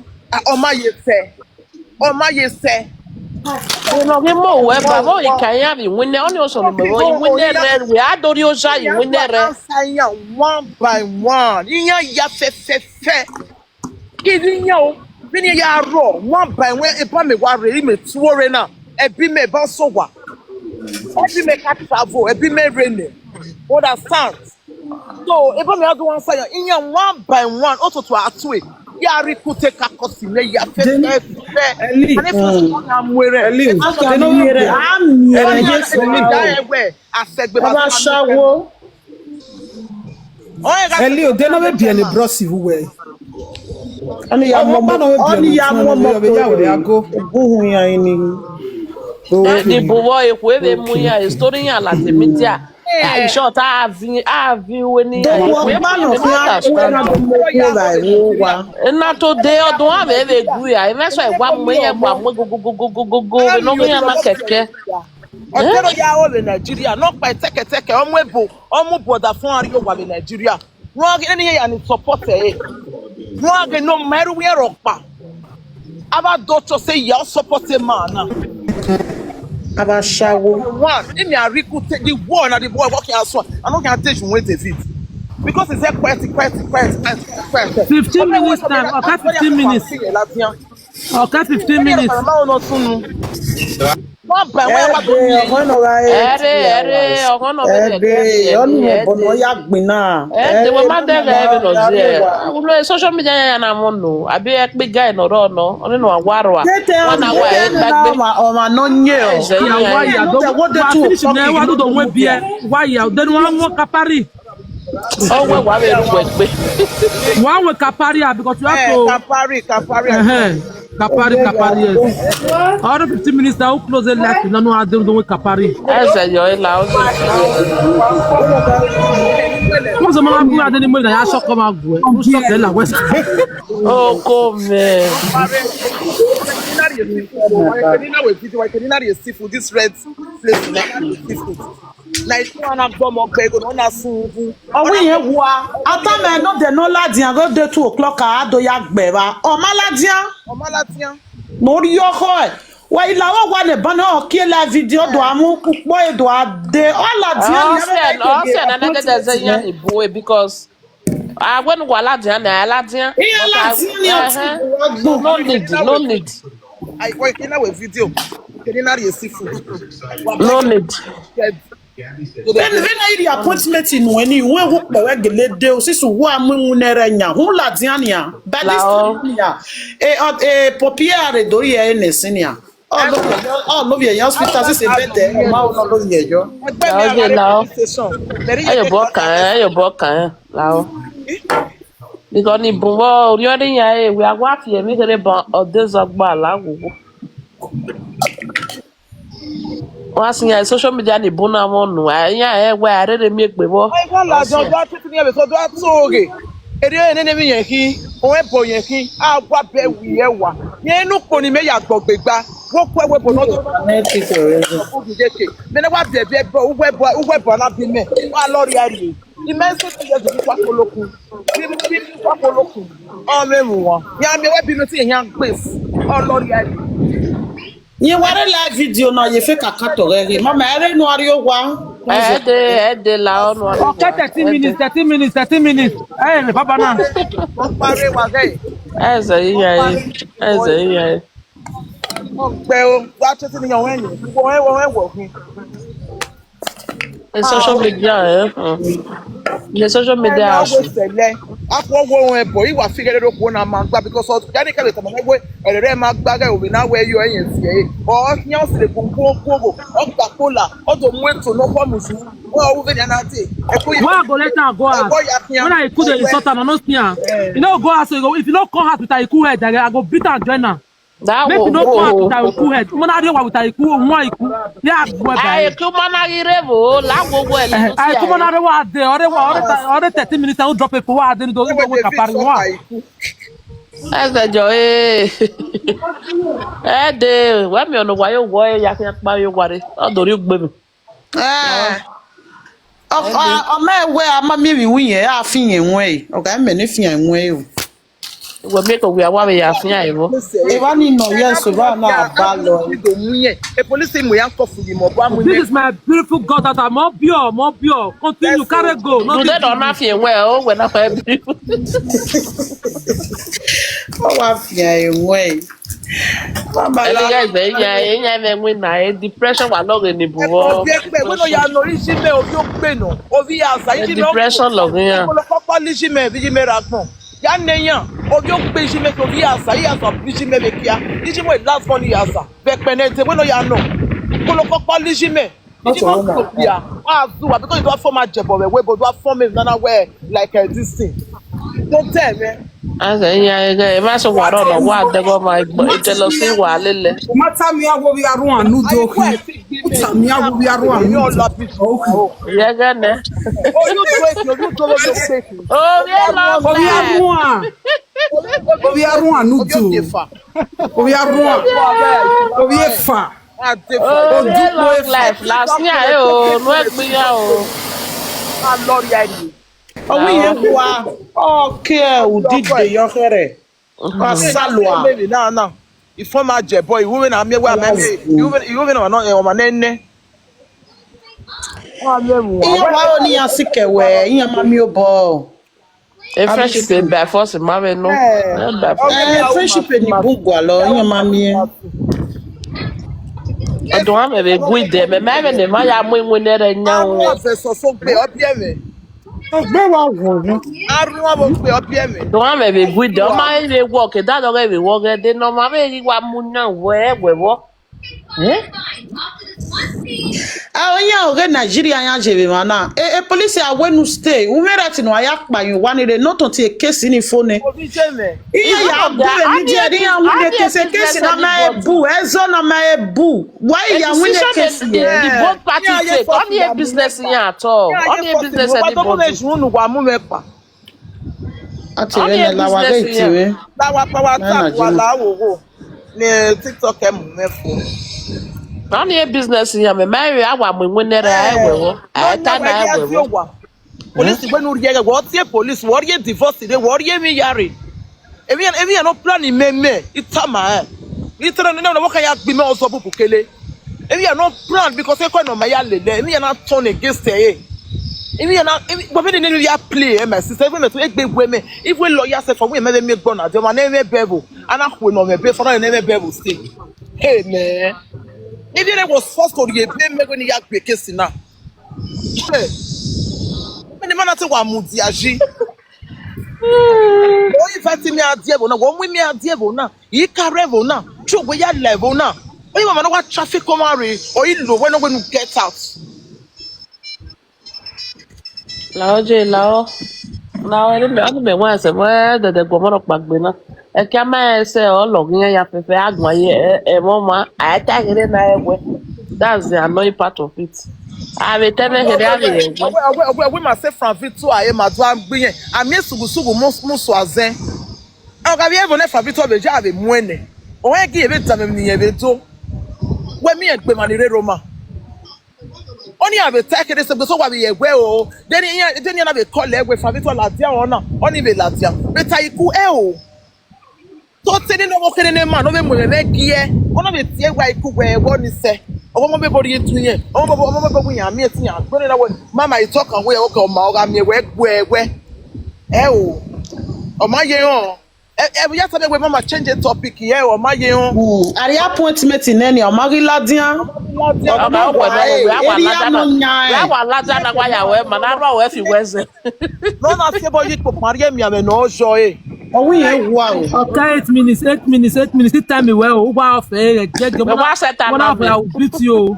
Ọ ma ye sẹ. Ọ ma ye sẹ. Ọnọ ghi mu owẹ ba vbe ika iran vbe iwinna, ọnii ọsọ ne mẹ vbe iwinna rẹ, wẹ a do rhie oja ye iwinna rẹ. Answer iran one by one. Iran ya fẹfẹfẹ. Kidie iran o, vbene iran ya rrọọ, one by one, eba mẹ wa rre, mẹ tuorre na, ẹbi mẹ ba sẹ owa. Ẹbi mẹ ka travel, ẹbi mẹ rre nẹ. Understand? So, eba mẹ a do answer iran, iran one by one, otutu a tue, ya rhie ikun te ka kọsi mẹ ya fẹfẹfẹ. Eli, and if you na mu erẹ, Eli, a mu erẹ, a mu erẹ, yes, Eli. Asẹgbe ba ashawo. Eli, o de nọ vbe biẹ ne bros ivbi uwẹ. Ọni ya mu ọmọ, ọni ya mu ọmọ ko vbe ya wẹ ago. Oguhun iran ni. Ẹni bu vbọ ekhue vbe mu iran, story iran ladian media. In short, a vin a vin uwe ni. Dọkhuọ ọkpa nọ khian ku ẹre na do mu okpia vbe ẹvbo owa. Na to de ọdun a vbe vbe gu ya, emẹ sọ ẹwa mu yẹn gba mu gogogogogogo vbe ne ọ ghi yan na kẹkẹ. Ọ kere ya ro vbe Nigeria, nọkpa tẹkẹtẹkẹ, ọ mu ebo, ọ mu brother fọn a rrie owa vbe Nigeria. Wrong, any here and support ẹ. Wrong, no matter where ọkpa. Aba do to say ya support a man na. Aba shawo. One, if me I recruit the war na the boy working as one. I no can take you with David. Because it's a quiet, quiet, quiet, quiet, quiet. Fifteen minutes time. Okay, fifteen minutes. Okay, fifteen minutes. Wọ́n bẹ̀ wọ́n yà wá tó Ẹdẹ, ní ẹ̀yìn. Ọgọ́nọ gha Ẹdẹ, ẹdẹ, ọgọ́nọ bẹ Ẹdẹ, ẹdẹ, ọnụ ẹdẹ. Mẹ bọ nọ ya gbin na. Ẹdẹ, wẹ ma dẹghẹ ẹvbe nọ ziẹ. Ulo social media ya ya na mọ no. Abi ẹkpe guy nọ rọ nọ. Ọni nọ wa rua. Tete Wana wa ẹkpe. Ọma, ọma nọ nye ọ. Ẹzẹ ya ya. Wa ya do. Tete wo de wa tu finish ne wa do do we biẹ. Wa ya. Then wa mo kapari. Ọ wẹ wa vbe ru wẹ gbe. Wa wẹ kapari ah, because you have Eh, to Kapari, Kapari. Uh-huh. Kapari, Kapari, yes. All the fifteen minutes now, close the light, no, no, I don't know Kapari. Ẹzẹ yọ ẹ la, ọ sẹ. Wọ́n sọ ma wá gbé adé ní mọ́ ìdáyà aṣọ kọ́ máa gùn ẹ̀. Ó sọ tẹ́lẹ̀ àwọn ẹ̀sìn. Oko mẹ. This red place, like, seafood. Like, one of them, okay, go on, soon. Ọ wẹ irẹn wa, a tama ẹn ne ọ dẹ ne ọ ladian ghe de two o'clock a do ya gbe evba. Ọ ma ladian. Ọ ma ladian. Ne ọ rhie ọkhọ ẹe. Wa i la vbe owa ne banna ọ kie live video do a mu ukpo e do a de. Ọ ladian ni. Ọ sẹ, ọ sẹ na na dede zẹ yan ni bu e because a wẹ ne uwa ladian na, a ladian. Iran ladian ni ọ ti wa gbọn. No need, no need. Ai, wẹ kina wẹ video. Kina na rhie seafood. No need. Vbene vbene I rhie appointment nuẹn ni, uwẹ wu kpẹ wẹ gele de, osisi uwa mu iwun nẹ rẹ yan, hu ladian nian, but this time nian, e, ọ, e, Poppy a rhe do rhie ẹre nẹ sin nian. Ọ lovbiẹ, ọ lovbiẹ yan hospital, sisi bẹdẹ, ọ ma ọ lovbiẹ yọ. Ẹgbẹ́ mi Ọdẹ la ọ. Station. Ẹyọ bọ kan, ẹyọ bọ kan, la ọ. Because ni bun vbọ, orhiọn ne iran re, wẹ a wa fi emwi kherhe ban ọdezọgba la wowo. Wa si yan social media ni bun na vbọ nu, a iran rẹn wẹ a rherhe miẹn egbe vbọ. Ai, wa ladian, do a tutu ni ẹvbe so, do a so ghe. Erriọ nene emwi yẹn khin, ọn ẹbọ yẹn khin, a wa bẹ wi ẹwa. Yẹn ne ukpo ni mẹ ya gbọgbe gba. Wo ku ẹwe bo nọ do. Mẹ ne wa biẹ biẹ bọ, uwu ẹbọ, uwu ẹbọ na bi mẹ. Wa lọ rhie rhie. Imẹ se ti yẹ zuru kwa kpolokun. Bi, bi, bi kwa kpolokun. Ọ mwẹ emwi wan. Ya miẹn wẹ bi nọ ti yan gbesi. Ọ lọ rhie rhie. Yẹn wa rre live video na ye fake account ọghẹ ghe. Mama, ẹ rre enu a rrie owa. Ẹ de, ẹ de la ọnu. Okay, thirty minutes, thirty minutes, thirty minutes. Ẹ rre baba na. Ọ kpare wa ghe. Ẹzẹ iran re. Ẹzẹ iran re. Ọ gbẹ o, wa tete ni yan wẹ ni. Wo wẹ, wo wẹ wo khin. Social media, eh? Hmm. Social media. Ẹ ma wẹ sẹlẹ. Akhuọ wo wẹ bọ, I wa fi ghe rere okhuo na ma gba, because ọ, ya ni kẹlẹ tama wẹ, ẹrẹ ma gba ghe ovbi na wẹ yọ ẹyẹn fi ẹre. Ọ khian siri gun guo guo, ọ gba kpola, ọ do mu eto ne ọ khuọ musu. Ọ ru vbene a na dee. Ẹko ya. Why I go let am go house? Ẹko ya khian. When I could insult am, I no see am. Eh. You no go house, you go, if you no come house with her, you cool head, I go beat am join am. Make you no come out with our cool head. Come on, I don't want with our cool, one cool. Yeah, boy, guys. Ai, ku ma na ghi rre vbo, la wo wo ẹlẹ. Ai, ku ma na rre wa de, ọre wa, ọre ta, ọre thirty minutes, I will drop a power, I don't know, don't go with Kapari wa. Ẹzẹ jọ, eh. Ẹ de, wẹ mi ọnọ wa yo wọ, ya khian kpa yo ware. Ọ do rhie ugbe mi. Eh. Ọ, ọ, ọ ma wẹ a ma miẹn emwi iwinna, a fi yan ẹwaẹn ẹre. Ọ ga mẹ ne fi yan ẹwaẹn ẹre o. Wẹ miẹn ke wia wa vbe ya fian ẹvbo. Evba ni nọ, yes, evba na ba lọ. Police mu yan kọfu yi mọ, ọba mu. This is my beautiful goddaughter. Mọ biọ, mọ biọ. Continue, carry go. No. Today do na fian ẹwaẹn, o wẹ na fa beautiful. Ọ wa fian ẹwaẹn. Mama la. Ẹni guys, ẹyan, ẹyan mẹ win na, eh, depression wa lọghe ni bu vbọ. Ẹkọ bi ẹkpẹ, wẹ nọ ya nọ ri ji mẹ, ovbi okpe nọ, ovbi aza, iji mẹ. Depression lọghe yan. Kpọlọkpọlọ iji mẹ, iji mẹ ra gbọn. Ya nẹ yan, ovbi okpe iji mẹ, ovbi aza, i aza bi iji mẹ vbe kia. Iji mẹ last born i aza. Vbe ẹkpẹ nẹ dẹ, wẹ nọ ya nọ. Kpọlọkpọlọ iji mẹ. Iji mẹ okpia. A zu wa, because you don form a jẹbọ vbe webo, don form a nana wẹ like, eh, this thing. Don't tell me. Aza yan, ẹ ma so wa rọ nọ, wa dẹgọ ma igbo, e jealousy wa lele. Mata mi awo bi aru anu do. Samia, ovbi arua. Èmi ọla bí. Okay. Yẹgẹ nẹ. Oyu do eke, oyu do lo do eke. Ovbi arua. Ovbi arua. Ovbi arua nu do. Ovbi efa. Ovbi arua. Ovbi efa. Ovbi long life. Last year, eh, o, no egbe ya o. A lọ ria ni. Owi ye wa. Okay, udide yọ kherẹ. Asalua. Mary na na. Ifo ma jẹ boy, iwu vbe na miẹn wẹ amẹ. Iwu vbe, iwu vbe na no, eh, ọmwa nene. Iye wa oni ya sikẹ wẹ, iye ma miẹn obọ. A friendship by force ma vbe nọ. Eh, by force. Eh, friendship ni bun gualọ, iye ma miẹn. Ọdọ amẹ vbe gu idẹ, mẹ ma vbe ne ma ya mu iwinna rẹ yan o. Arua vẹ sọsọ gbe, ọ biẹ mwẹ. Egbe wa wu. Arua vbe gbe ọ biẹ mwẹ. Ọdọ amẹ vbe gu idẹ, ọ ma vbe work, da dọghe vbe work, ẹdẹ ne ọ ma vbe ghi wa mu yan wẹ, wẹ vbọ. Eh? A, iran ọghe Nigeria yan ye vbe emwa na. E, e police a wẹ ne u stay, u mwẹ right ne u ya kpa yan owa ni rre, not until e case ni fo nẹ. Ovbi je mwẹ. Iran ya bu emwi diẹ, iran win case, case na ma e bu, ẹzọ na ma e bu. Why ya win case here? The both parties take. Ọ ni e business yan at all. Ọ ni e business anybody. Ati rẹ nẹ la wa ghe tẹ mwẹ. La wa pa wa tap wa la wo wo. Ne TikTok ẹ mu mwẹ fo. Ọ ni e business yan mẹ, ma vbe a wa mu iwinna rẹ a ẹwẹ vbọ. A ta na ẹwẹ vbọ. Police wẹ ne u rhie ẹghẹ, wẹ ọ tie police, wẹ ọ rhie divorce rre, wẹ ọ rhie emwi ya rre. Emwi, emwi ya no plan mẹ mẹ, I tama ẹn. I tama ne ne vbe kha ya gbe mẹ ọzọ bubu kele. Emwi ya no plan because ekọ nọ ma ya lele, emwi ya na turn against ẹre. Emwi ya na, emwi, but me ne ne ya play, eh, my sister, even me to egbe we me, even lawyer sef for we me me gbọ na, de ma ne me bẹvbo, ana khue nọ mẹ be for na ne me bẹvbo stay. Hey, man. If you was forced to be a blame me when you act case na. Hey. Many man say wa mu dia ji. Wo invite me a die vbo na, wo mu me a die vbo na. I ka rre vbo na. Chu we ya le vbo na. Oyi mama no wa traffic come out. Oyi lo we no we nu get out. Lao je, lao. Lao, ẹni mẹ, ẹni mẹ wa sẹ, wẹ dẹdẹ guọmọ rọ kpagbe na. Ẹkia ma ẹsẹ ọ lọghe iran ya fẹfẹ, a guan ye, ẹ, ẹmwẹ ọmwa, a ta ghere na ẹwẹ. That's the annoying part of it. A vbe ta ẹmwẹ kherhe, a vbe rẹ ẹwẹ. Ọwẹ, ọwẹ, ọwẹ, ọwẹ ma sẹ Franvito a, e ma do a gbe irẹn. A miẹn sugusugu mu, mu sua zẹn. Ọ gha vbe ẹvbo ne Franvito vbe ya vbe mu ẹn nẹ. Ọ rẹn gie vbe danmwẹ emwi ne irẹn vbe do. Wẹ miẹn gbe emwa ni rre Roma. Ọnii a vbe ta ẹkẹdẹ sẹ egbe sẹ owa vbe ye ẹguẹ o. Deni iran, deni iran na vbe call ẹwẹ Franvito ladian ọna, ọnii vbe ladian. Vbe ta iku ẹ o. Tó te nene ọvbokhan nene ma ne ọ vbe mu ẹmwẹ mwẹ giẹ, ọ na vbe tie wa iku wẹ ẹwẹ ọnii sẹ. Ọmọ mẹ bo rhie tu yẹn, ọmọ mẹ bo, ọmọ mẹ bo wu iran miẹn te iran gbe nena wẹ, mama, I talk am wẹ, okay, ọ ma, ọ gha miẹn wẹ gbe ẹwẹ. Ẹ o, ọ ma ye rẹn. Ẹ, ẹ, ya tama wẹ mama change the topic, ẹ o, ọ ma ye rẹn. Hmm, a rhie appointment nẹ ni, ọ ma ghi ladian. Ọ ma wẹ, wẹ, wẹ, a wa ladian na, wẹ a wa ladian na, wa ya wẹ, ma na rua wẹ fi wẹ zẹ. Ne ọ na fi ẹbọ ye ikpokpan rhie emianmwẹ ne ọ yọ ẹre. Ọ wẹ irẹn wa o. Okay, eight minutes, eight minutes, eight minutes. This time wẹ o, uwa ọfẹ ẹghẹ jẹjẹ. Wẹ wa set am, wẹ na now, fẹ, I will beat you o.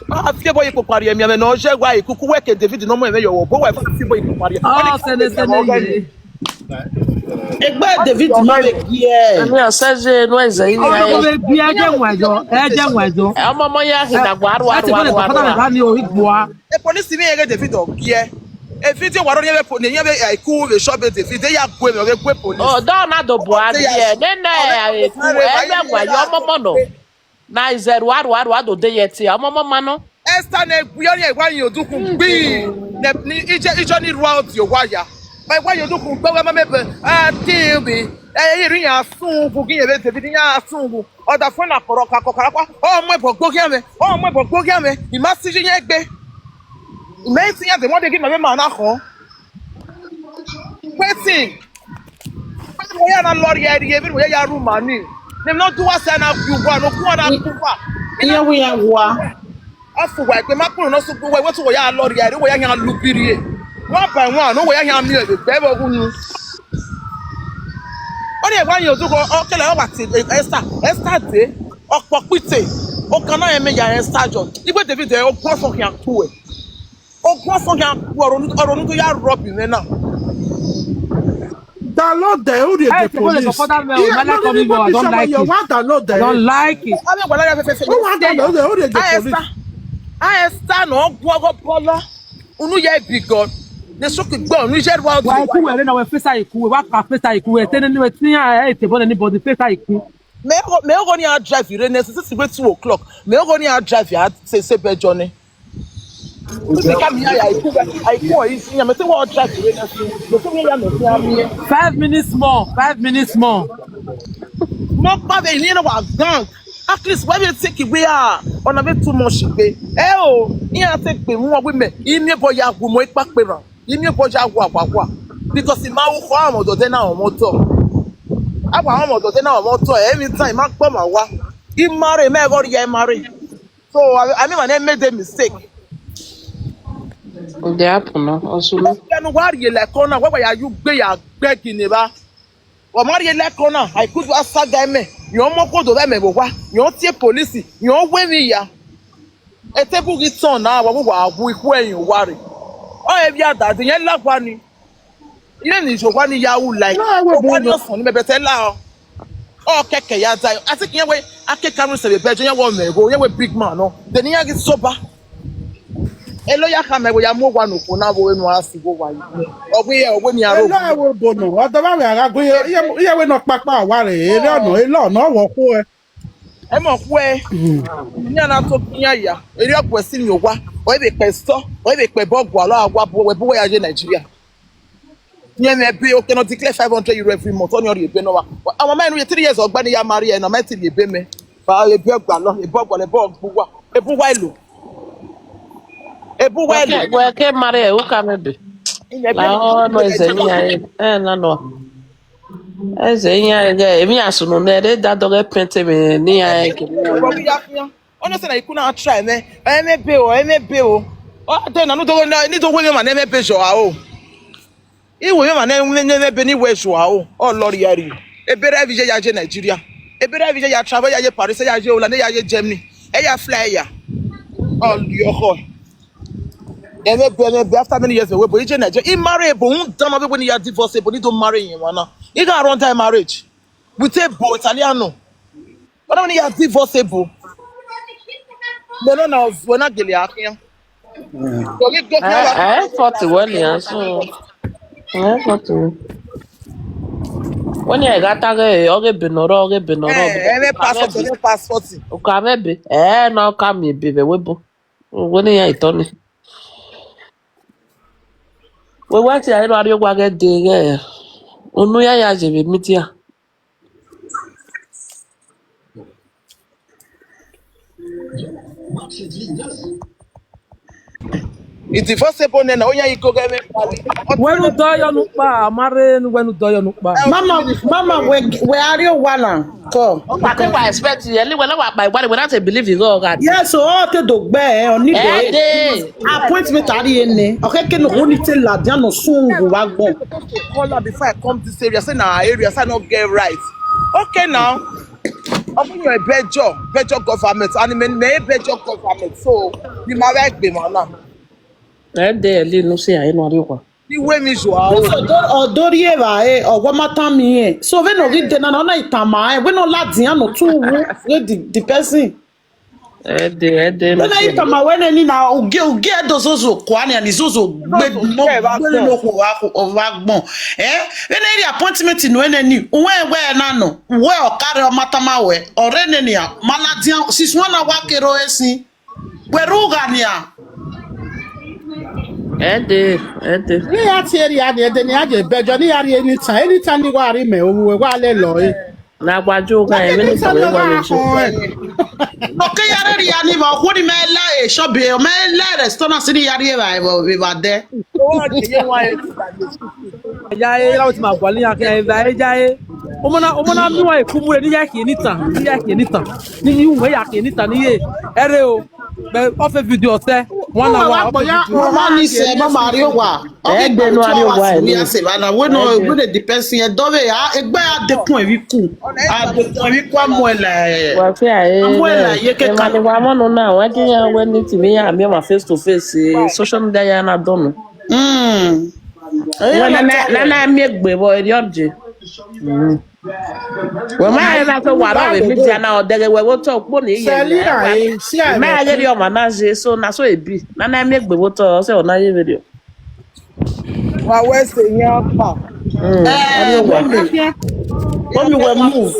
A fi ẹbọ ye ikpokpan rhie emianmwẹ ne ọ yọ ẹre, wa ikuku wẹ ke David ne ọ mu ẹmwẹ yọ wọ, bo wẹ fi ẹbọ ye ikpokpan rhie. Ọ sẹnẹ sẹnẹ ye. Egbe David ma vbe giẹ. Ẹmwẹ ọsẹ je, no ẹzẹ yi. Ọ vbe giẹ, ẹ jẹ wọn ẹjọ, ẹ jẹ wọn ẹjọ. Ọmọ ọmọ ya hin na gua rua rua rua rua. Ni o igbua. E police mi yẹn ghe David ọ giẹ. E video wa rọ yẹn vbe po, ne yẹn vbe, eh, ku vbe shop be David, e ya gue mẹ, ọ vbe gue police. Oh, dọ na do bua giẹ. Ne na e ku, ẹ vbe wa yọ ọmọ ọmọ nọ. Na izẹ rua rua rua do de ye tie, ọmọ ọmọ ma nọ. Esther ne gbe ọnii, wa yin odukhun gbi. Ne, ni ije, ijo ni rua odi owa ya. Ma wa yin odukhun gbe, wa ma me be, a ti bi. E, iri yan sun gu gi ye be David yan sun gu. Ọdafẹn na kọrọ ka kọkara kua. Ọ mu ẹbọ gbe oghian mwẹ. Ọ mu ẹbọ gbe oghian mwẹ. I ma si iye yẹn gbe. I ma si iran de, wọ́n de ghi ma vbe ma na khọn. Wetin? Wetin wẹ ya na lọrriẹ rrie, vbene wẹ ya ru ma ni? Ne emwi ne ọ do uwa sẹ na gu uwa, ne ọ gu uwa na gu uwa. Iye wi ya wa. Ọ fu uwa egbe, ma kpunu ne ọ sẹ uwa, wẹ tu wẹ ya lọrriẹ rrie, wẹ ya yan lu bi rrie. Wa ba ẹwaẹn, ne wẹ ya yan miẹn vbe egbe vbe ọghunu. Ọni ẹwaẹn yin odukhọ, ọ kẹlẹ ọ wa te Esther, Esther de, ọ kpọ kpite, ọ kan na rẹn mẹ ya Esther jọ. Igbe David ẹ, ọ gu ọfọn khian kpu ẹ. Ogun ọfọn khian gu ọrọ ne, ọrọ ne u do ya rọb mwẹ na. Download them, who dey the police? Iye no need picture of your, wa download them. I don't like it. Who wa download them, who dey the police? Esther, Esther no guọghọ bọlọ. Unu ye big gun. Ne sọki gbọ, unu ye rua. Wa iku were na, we face iku, we wa ka face iku, we tene ni we tin ya e te bọ anybody face iku. Me go, me go ni a drive ire ne sisi we two o'clock. Me go ni a drive ya se se be journey. Uzi ka mi ya ya iku, iku o isi ya, me te wa drive ire ne sisi. Me te ya me te ya mi. Five minutes more, five minutes more. Mo pa ve ni no wa gang. At least we will take it we are on a bit too much gbe. Eh o, iran take gbe mu we me. Imi ebo ya gu mo ipa pe ran. Imi ebo ya wa wa wa. Because ima u kho amọ dọdẹ na ọmọ tọ. Awa amọ dọdẹ na ọmọ tọ, every time ma kpọ ma wa. I marry, me go ya marry. So I, I mean, I never made a mistake. They happen, no? Also, no. Then why you like corner? Why were you gbe ya gbe gini ba? Wa ma rhie lẹkọ na, I could wa saga ẹmẹ, yọn mọ kodo vbe ẹmẹ vbe owa, yọn tie polisi, yọn wẹ emwi ya. Etebu ghi tọn na, wa wa wu ikhu ẹrin owa rre. Ọ evbiẹ ada de, irẹn la owa ni. Irẹn ni ye owa ni ya ru like. Owa ni ọsọn ni mẹ bẹtẹ la ọ. Ọ kẹkẹ ya da. I think irẹn wẹ akeka run sẹ vbe bẹjọ, irẹn wẹ ọ mwẹ igho, irẹn wẹ big man nọ. Then iran ghi soba. Elo ya khama ẹvbo ya mu owa ne okhuo na vbe enu a si vbe owa yi. Ọ wẹ irẹn, ọ wẹ ne iran ro. Elo ẹvbo obo nọ, ọ dọmwa wẹ a gha gu iye, iye, iye wẹ ne ọ kpakpa owa rre, elo nọ, elo nọ, ọ wẹ ọ khuẹ. Ẹmwẹ ọ khuẹ, iran na to iran ya, erriọ ọgua ẹsi ni owa, ọ i vbe kpẹ store, ọ i vbe kpẹ ẹbọ gualọ a wa bu wẹ bu wẹ ya ye Nigeria. Yẹn mwẹ ebe, okẹ ne ọ declare five hundred euro every month, ọni ọ rhie ebe nọ wa. Ọmwa ma enu ye three years ọgba ne I ya marry ẹre na, ọ ma ti rhie ebe mẹ. Fa ebe ọgba nọ, ebe ọgba nọ, ebe ọgba uwa, ebe uwa elo. Ebe uwa elo. Wẹ ke marry ẹre, u ka mwẹ ebe. Iyẹn ebe La nọ, ọ nọ ẹzẹ iran ẹre, ẹ na nọ. Ẹzẹ iran ẹre, emwi asunu nẹ, ẹre da dọghe pẹntẹ emwi ne iran ẹre ke. Ebe uwa ya fian. Ọni sẹ na ikuna try mẹ, ẹ mwẹ ebe o, ẹ mwẹ ebe o. Ọ de na, ne u do wẹ emwa ne ẹ mwẹ ebe zọ a o. I wẹ emwa ne ẹ mwẹ ebe ni wẹ zọ a o, ọ lọrriarri. Ebe rẹ vbe iye ya ye Nigeria. Ebe rẹ vbe iye ya travel, ya ye Paris, ya ye Holland, ya ye Germany. Ẹ ya fly ya. Ọ liọkhọ. Ẹ mwẹ ebe, ẹ mwẹ ebe, after many years, wẹ ebo, I ye Nigeria. I marry ebo, rhunmwuda ma vbe wẹ ne I ya divorce ebo, ne I do marry emwa na. I gha run that marriage with ebo Italiano. Ọ na wẹ ne I ya divorce ebo. Mẹ nọ na, ọ zuẹ na gele a khian. Ọ ghi go khian wa. Ẹ, ẹ, forty wẹ nian, so. Ẹ, forty wẹ. Wẹ ne I gha ta ghe, ọ ghe ebe ne ọ rrọọ, ọ ghe ebe ne ọ rrọọ. Ẹ, ẹ mwẹ passport, ẹ mwẹ passport. U ka mwẹ ebe, ẹ, ne ọ ka miẹn ebe vbe ẹvbo ebo. Wẹ ne I ya itọ ni. Wẹ wẹ tie ẹre ne ọ rrie owa ghẹ dee ghẹ. Unu ya ya ye vbe media. It is possible nẹ na, oyan igho ghẹ mwẹ pali. Wẹ ne u dọyọ ne u kpa, a ma rre ne uwẹ ne u dọyọ ne u kpa. Mama, mama, wẹ, wẹ a rrie owa na, kọ. Ọ kpa ke wa expect ye, li wẹ na wa kpa iware, wẹ na te believe igho ọ gha dee. Yes, ọ te do gbe, ẹ, ọ need Ẹ dee. Appointment a rrie nẹ. Ọ khẹke ne okhuo ni te ladian nọ sun vbe owa agbọn. Call her before I come this area, say na her area, say I no get right. Okay now. Ọ bu yan Bẹjọ, Bẹjọ government, and me, me Bẹjọ government, so ni ma vbe gbe emwa na. Ẹ dee, ẹ li unu si a, ẹ nọ rrie owa. Iwe mi zua o. Ọ do rrie evbare, ọ wa ma tama irẹn. So vbene ọ ghi de na, ọ na i tama rẹn, wẹ ne ọ ladian nọ tu wu, wẹ the, the person. Ẹ dee, ẹ dee, Vbene I tama wẹ nẹ ni na, ugie, ugie do zozo kua nian, ni zozo gbe, mo gbe ne okhuo vbe agbọn. Eh? Vbene I rhie appointment nuẹn nẹ ni, uwẹ wẹ na nọ, uwẹ ọ ka rre ọ ma tama wẹ, ọ rre nẹ nian, ma ladian, since wẹ na wa kere ore sin. Wẹ rre ugha nian. Ẹ dee, ẹ dee. Ne I ya tie rria ni, ẹdẹ ne I ya ye Bẹjọ, ne I ya rrie anytime, anytime ne I wa rrie mẹ, ovbi uwẹ wa lẹ lọre. Ne a gua jo gha, ẹmwẹ ne tọrọ wa vbe jo. Nọ ke ya rre rria ni, vbe okhuo ni mẹ la e shop, mẹ la restaurant ni ya rrie evba, evba, evba dẹ. Ya e ra oti ma gua ni ya ke evba e ya e. Ọmọ na, ọmọ na mi wa eku mu re ni ya ke ni tan, ni ya ke ni tan. Ni ni u ya ke ni tan ni ye. Ẹ rre o. But off a video sẹ, one hour. Wa kpọ ya, wa ni sẹ, ma ma rrie owa. Ẹgbẹ nu a rrie owa ẹ ni. We are safe, and we know, we dey depend on dove, ah, egbe a dekun eviku. A dekun eviku a mu ẹla. Wa fi a e. A mu ẹla ye keka. Wa mọ no na, wa je ya we ni ti mi ya mi ma face to face, eh, social media ya na dọnu. Mm. Wẹ na na na miẹn egbe vbọ erriọ je. Wẹ ma rẹn na to wa rrọọ vbe media na, ọ dẹghe wẹ vbe otọ ukpo ni ye. Selina, eh, see, I ma ghe rhie ọmwa na je, so na so e bi. Na na miẹn egbe vbe otọ, ọ sẹ ọ na ye vberriọ. Wa wẹ sẹ yan pa. Mm. Eh, mommy. Mommy, we move.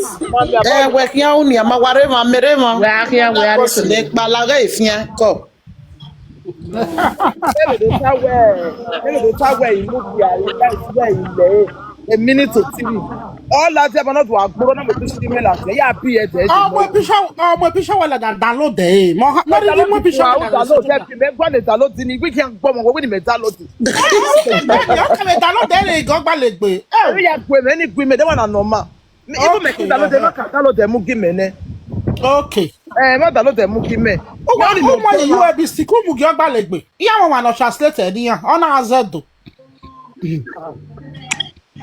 Eh, wẹ khian uni, a ma wa rre emwa, mẹ rre emwa. Wẹ a khian, wẹ a rre. Sẹ ne kpalagha efian kọ. Ẹ vbe do ta wẹ, ẹ vbe do ta wẹ, I mu dia, I guys, wẹ I lẹ, a minute to three. Ọ ladian ma na do agbọn na, mẹ picture mẹ ladian, ya bi ẹdẹ. Ọ mu picture, ọ mu picture wẹ ladian download ẹ, mọ ha, ma rhie mu picture wẹ ladian download ẹ, mẹ gua ne download ni, wẹ khian gbọmọ wẹ, wẹ ne mẹ download. Ẹ, ọ kẹ mẹ download ẹ, ne I gọ gba lẹ egbe. Ẹ, ya gu mẹ ni gu mẹ, de wa na normal. Even mẹ ke download ẹ, ma ka download ẹ mu gi mẹ nẹ. Okay. Eh, ma download ẹ mu gi mẹ. Uwa, uwa ye U S B stick, u mu gi ọgba lẹ egbe. Iran ọmwa ne ọ translate ẹre iran, ọ na zẹ do.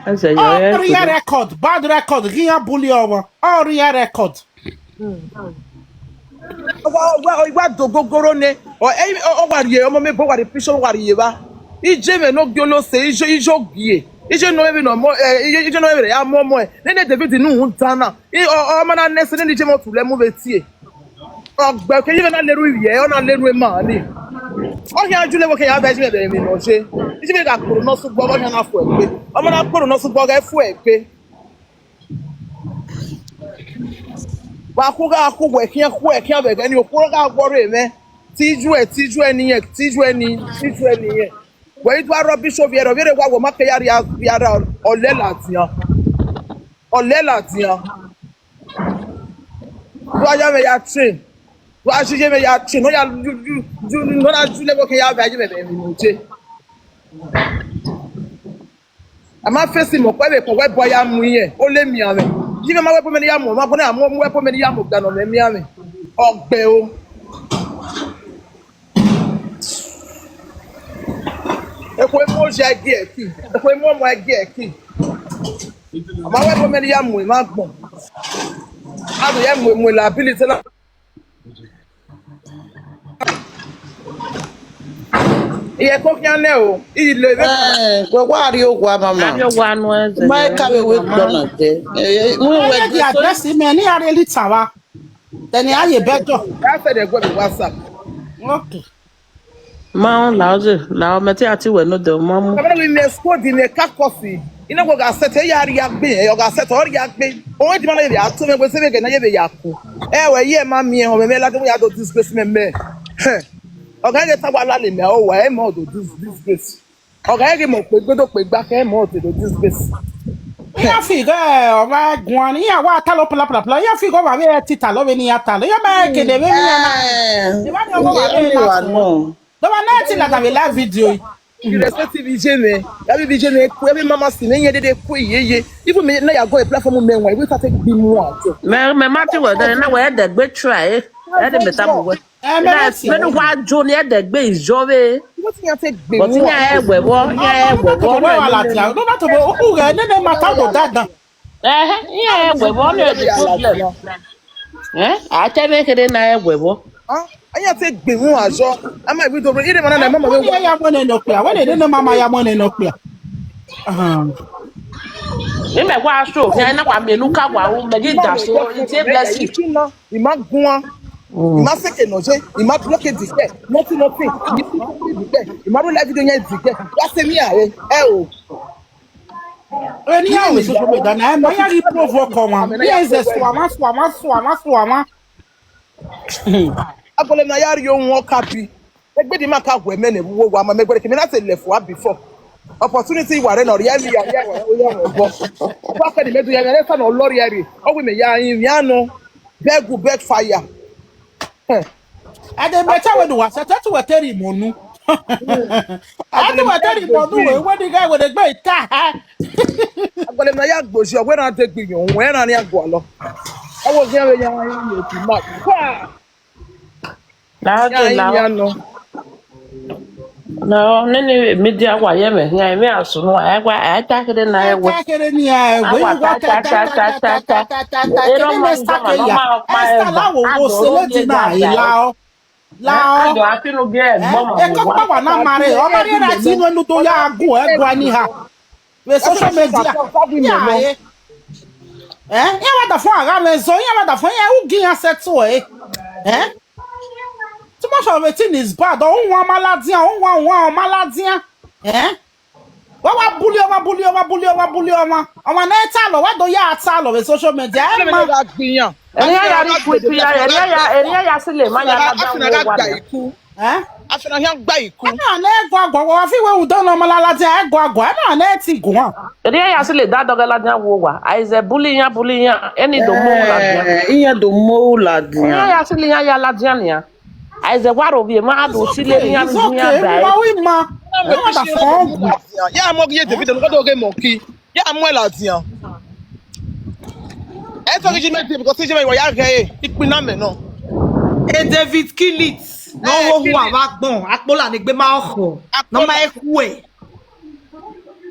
Ẹsẹ yọ, ọ rhie record, bad record, ghi iran bully ọmwa. Ọ rhie record. Wa, wa, wa do gogoro nẹ. Ọ, ẹ, ọ, ọ wa rhie ọmọ mẹ ebo, wa rhie picture, wa rhie evba. Iye mwẹ ne ọ giolo sẹ, iye, iye ogie. Iye ne ọ vbe ne ọmọ, eh, iye, iye ne ọ vbe ya mu ọmọ ẹ. Nene David ne uhunmwu dan na. I, ọ, ọ ma na nẹ ẹse nene iye mwẹ ọtulẹ mu vbe tie. Ọ gbe ke iye mwẹ na leru ivbiẹ, ọ na leru ema ni. Ọ khian ju levbo ke ya vẹ iye mwẹ vbe emwi ne ọ je. Iye mwẹ gha kporo ne ọ sẹ ugbọ, ọ khian na fu ẹre gbe. Ọ ma na kporo ne ọ sẹ ugbọ, ọ ghẹ fu ẹre gbe. Wa khu gha khu wẹ khian, khu ẹre khian vbe ẹghẹ ni, okhuo gha wọrọ mwẹ. Te iye uẹ, te iye uẹ ni yẹn, te iye uẹ ni, te iye uẹ ni yẹn. Wẹ i do a rubbish ovbi ẹre, ovbi ẹre wa wẹ ọ ma ke ya rhia, rhia ra, ọ lẹ ladian. Ọ lẹ ladian. Do a ya mwẹ ya train. Do a ya iye mwẹ ya train. Ne ọ ya ju, ju, ju, ne ọ na ju levbo ke ya vẹ iye mwẹ vbe emwi ne ọ je. A ma fesi mẹ ọkpa vbe kpọ wẹ ẹbọ ya mu irẹn, ọ le miẹn mwẹ. Iye mwẹ ma wẹ ẹbọ mẹ ne I ya mu, ọ ma gbọna mu, mu wẹ ẹbọ mẹ ne I ya mu ọgbẹnọ mwẹ miẹn mwẹ. Ọ gbe o. Ekhue mu oya ẹgie ẹki, ekhue mu ọmọ ẹgie ẹki. Ọ ma wẹ ẹbọ mẹ ne I ya mu emwa agbọn. A do ya mu, mu liability na. Iye ko khian nẹ o, I le vbe. Eh, wẹ wa rrie owa, mama. A rrie owa nu ẹzẹ. Ma ka vbe wẹ gbọna dẹ. Eh, mu wẹ dia address mẹ ne a rhie lita vba. Then a ye bẹdọ. That's the go to WhatsApp. Okay. Ma ọ la ọze, la ọ mẹ te a ti wẹ nodẹ, ma mu. Kẹmẹ ne mẹ school di mẹ ka kọsi. Ina wẹ gha sẹt, ya rhia gbe, ọ gha sẹt, ọ rhia gbe. Owẹ di ma na ye vbe a to mẹ, wẹ sẹ vbe ghe na ye vbe ya ku. Ẹ wẹ ye ma miẹn họn mẹ, mẹ ladian wẹ ya do disgrace mẹ mẹ. Ọ gha ghe ta wa la le mẹ, ọ wa ẹ mẹ ọ do dis-, disgrace. Ọ gha ghe mẹ okpegbe do kpegba kẹ mẹ ọ te do disgrace. Iran fi ghe ọmwa guan, iran wa talo plapla, iran fi ghe ọmwa vbe tita lo vbe ne iran talo. Iran ma kele vbe iran na. Eh, iran ni ọmwa vbe na wa no. Do wa na ti ladian vbe live video. Irrespective iye mwẹ, ya vbe iye mwẹ ku, ya vbe mama si mwẹ, iran dede ku iyeye. Even me na ya go a platform mẹ wan, we ta te gbi mu ajo. Mẹ, mẹ ma ti wẹ dẹ na wẹ ẹdẹgbe try, eh. Ẹdẹ mẹ ta mu wẹ. Eh, mẹ na ti mẹ nu wa jo ni ẹdẹgbe iyọ vbe. Iwe ti yan te gbe mu. But iran ẹ wẹ vbọ, iran ẹ wẹ vbọ. Wẹ wa la dia. No, na to bo, u ghe nene ma ta do dandan. Eh, iran ẹ wẹ vbọ, no the problem. Eh, a te vbe kere na ẹ wẹ vbọ. Ah, a yan te gbe mu azọ. A ma ibi do re, ire ma na na mama we. Ya ya mo ne no kpia. Wẹ ne no mama ya mo ne no kpia. Ah. Ni mẹ wa show, ya na wa mẹ nu ka wa ru, mẹ ghi da so, it's a blessing. I ma guan. I ma seke nọ je, I ma block e digbe. Nothing, nothing. I ma block e digbe. I ma ru live video yan digbe. Wa se mi are. Ẹ o. Eni ya wẹ social media na, ẹ ma ya ghi provoke ọmwa. Iran zẹ suama, suama, suama, suama. Agbọlọ na ya rhie ohun ọka bi. Egbe di ma ka wẹ mẹ ne vbe uwu owa ma mẹ gbe ke mẹ na te left wa before. Opportunity wa re na ọ rhie ya, ya, ya, ya, ya, ya, ya. Wa ke ni mẹ do ya, ya, ya, sa na ọ lọ rhie rhie. Ọ wẹ mẹ ya yin, ya nọ. Beg, beg fire. Heh. Ẹdẹ mẹ ta wẹ ne uwa sẹ, te tu wẹ te rhie imọ unu. Ẹ tu wẹ te rhie imọ unu, wẹ, wẹ ni ghẹ wẹ ne egbe ta. Agbọlọ na ya gboji, ọ wẹ na de gbe yan, wẹ na ni agualọ. Ọ wẹ ghi vbe ya, ya, ya, ya, ma. Kwa! Na ya, ya, no. No, nene media wa ye mẹ, ya, mẹ asunu, a wa, a ta kere na ye we. Ta kere ni a ye we, wa ta, ta, ta, ta, ta, ta, ta, ta, ta, kere me sta ke ya. Esta la wo wo se le di na, ila o. La ọ. Ẹ, ẹ, do a feel no get Eh, gbọmọ eke vbe owa. Ọkpa wa na ma rre, ọ ma rhie ra ẹtin inu enu do ya gu ẹ gua ni ha. Vbe social media. Iran re. Eh, iran wa da fun agha mwẹ zọ, iran wa da fun, iran u gi iran settle ẹ. Eh? Too much of a thing is bad. Ọ wan ma ladian, ọ wan wan ọ ma ladian. Eh? Wa wa bully ọmwa, bully ọmwa, bully ọmwa, bully ọmwa. Ọmwa ne ẹ talọ, wa do ya talọ vbe social media. Ẹ ma. Eni ya ya retweet ya, eni ya ya, eni ya ya sile ma ya ladian wo owa nia. Eh? Afẹn na khian gba iku. Ẹ na ne ẹ gua gua, wa fi wẹ u dọ ne ọ ma ladian, ẹ gua gua, ẹ na ne ẹ ti guan. Eni ya ya sile da dọghe ladian wo owa. Aize bully iran, bully iran, eni do mu ladian. Eh, iran do mu ladian. Eni ya ya sile iran ya ladian nian. Aize wa ro vbe emwa a do sile iran, it's okay, iran da. Wa wi ma. Ẹ na da fọ gua. Ya mo ye David, no do ghe monkey. Ya mu ẹn ladian. Ẹ tọ ghi ji mẹ dee, because ije mẹ wa ya ghẹ ẹre, ikpinna mẹ nọ. E David Killit, ne ọ Eh, wo hu Killit. Avbe agbọn, akpola ne egbe ma ọkhọ, ne ọ ma Akpola. Ekhue.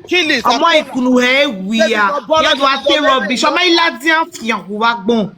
Killit, Ọmọ akpola. Ikunu hẹ wia, David, ọbọ ya do a te rubbish, ọmọ iladian fian hu vbe agbọn.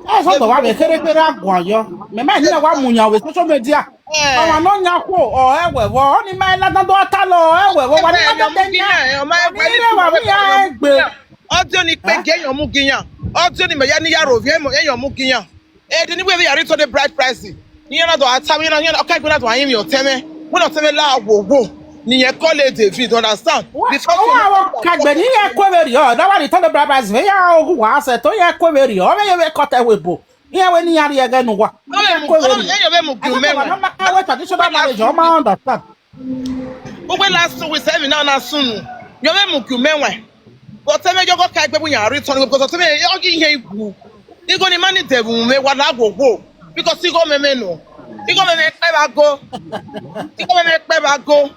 Ẹ sọ tọ wa vbe kherhe kherhe a guan yọ. Mẹ ma ni wa mu yan vbe social media. Eh. Ọmwa ne ọ yan khuo, ọ ẹ wẹ vbọ, ọ ni ma ladian do talọ, ọ ẹ wẹ vbọ, wa ni ma Ẹyọ mu tẹtẹ gi yan. Iran, ọ ma Ọ ni ẹgbẹ ni rre wa vbe iran ẹgbẹ. Ọ di oni kpe Eh? Gi ẹyọ mu gi iran. Ọ di oni mẹ ya ni ya ro vbiẹ ẹyọ mu gi iran. Ede ni wẹ vbe ya rhie tọ the bride price. Iran na do a ta, iran na, iran na, ọ ka egbe na do a yin vbe ọtẹn mwẹ. Wẹ ne ọtẹn mwẹ la wo wo. Ne irẹn call e David, understand? Wa- Because Ọ wa vbe ka egbe ni iran kue vbe rriọ, na wa rhie tọ the bride price, vbe iran oghu wa sẹ, to iran kue vbe rriọ, ọ vbe ye vbe kọtẹ webo. Iran wẹ ne iran rhie ẹghẹ ne uwa. Ọ vbe mu, ọ vbe, ẹyọ vbe mu gi umẹ wa. Nọ ma wẹ traditional marriage, ọ ma understand. Uwe last two weeks, ẹmwẹ na na sunu. Yọ vbe mu gi umẹ wa. But ẹmwẹ yọ gọ ka egbe bu yan rhie tọ ni, because ẹmwẹ ọ ghi yan iwu. Igho ni ma ni dẹvun mwẹ wa la wo wo. Because igho mẹ mẹ nọ. Igho mẹ mẹ kpẹ vbe ago. Igho mẹ mẹ kpẹ vbe ago.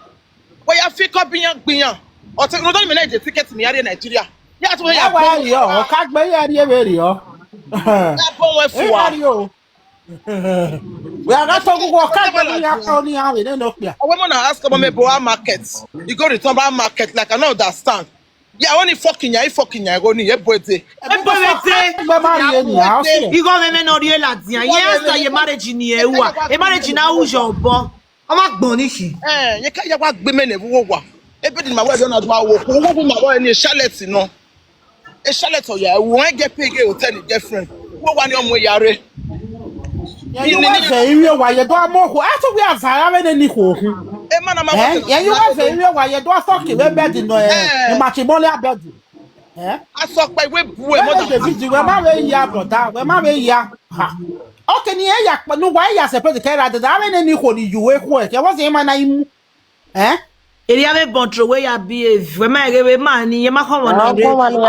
Wẹ ya fi kọ gbe iran gbe iran. Ọtẹn, rhunmwuda ọni mẹ na je ticket ne I ya rrie Nigeria. Ya tu ya Ẹ wa bo. Rriọ, ọ ka gbe ya rrie vbe rriọ. Ya bo wẹ Ẹ fua. Wa rriọ. Wẹ a gha tọ gu wọ ka gbe ne ya kọ ni a vbe nene okpia. Ọwẹ mọ na ask ọmọ mẹ bo a market. You go return ba market like I no understand. Ya oni fucking ya, fucking ya, oni ye bo de. Ebo vbe de. Gbe ma rrie ni a ọsẹ. Igho mẹ mẹ nọ rhie ladian. Ye asta ye marriage ni ẹ wa. E marriage na u yọ bọ. Ọ ma gbọn ni khin. Eh, ye ka ya wa gbe mẹ ne vbe uwu owa. Ebe di ma wẹ rọ na do a wo ku, uwu ma wẹ ni Charlotte nọ. E Charlotte ọ ya, wẹ gẹ pay ghe hotel girlfriend. Wẹ wa ni ọ mu ya rre. Ya, you wa vẹ ivbi owa ye do a mu okhuo. A to we a va ra vbe ne ni khuo khu. E ma na ma Eh, wa ya, you wa vẹ ivbi owa ye do a fuck vbe bed nọ, eh, Eh. Matrimonial bed. Eh? A sọ pa iwe bu e Wẹ mother. Vbe David, wẹ ma vbe ya, brother. Wẹ ma vbe ya. Ha. Okay, ni e ya kpa, nu wa ya separate ke ra dada. Avbe ne ni khuo ni yu we khuo, ke what's the man na imu? Eh? Eri avbe bọntro wẹ ya behave. Wẹ ma ghe vbe ma ni, ye ma khọ ọmọ Ah, nọ rre. Ọmọ na,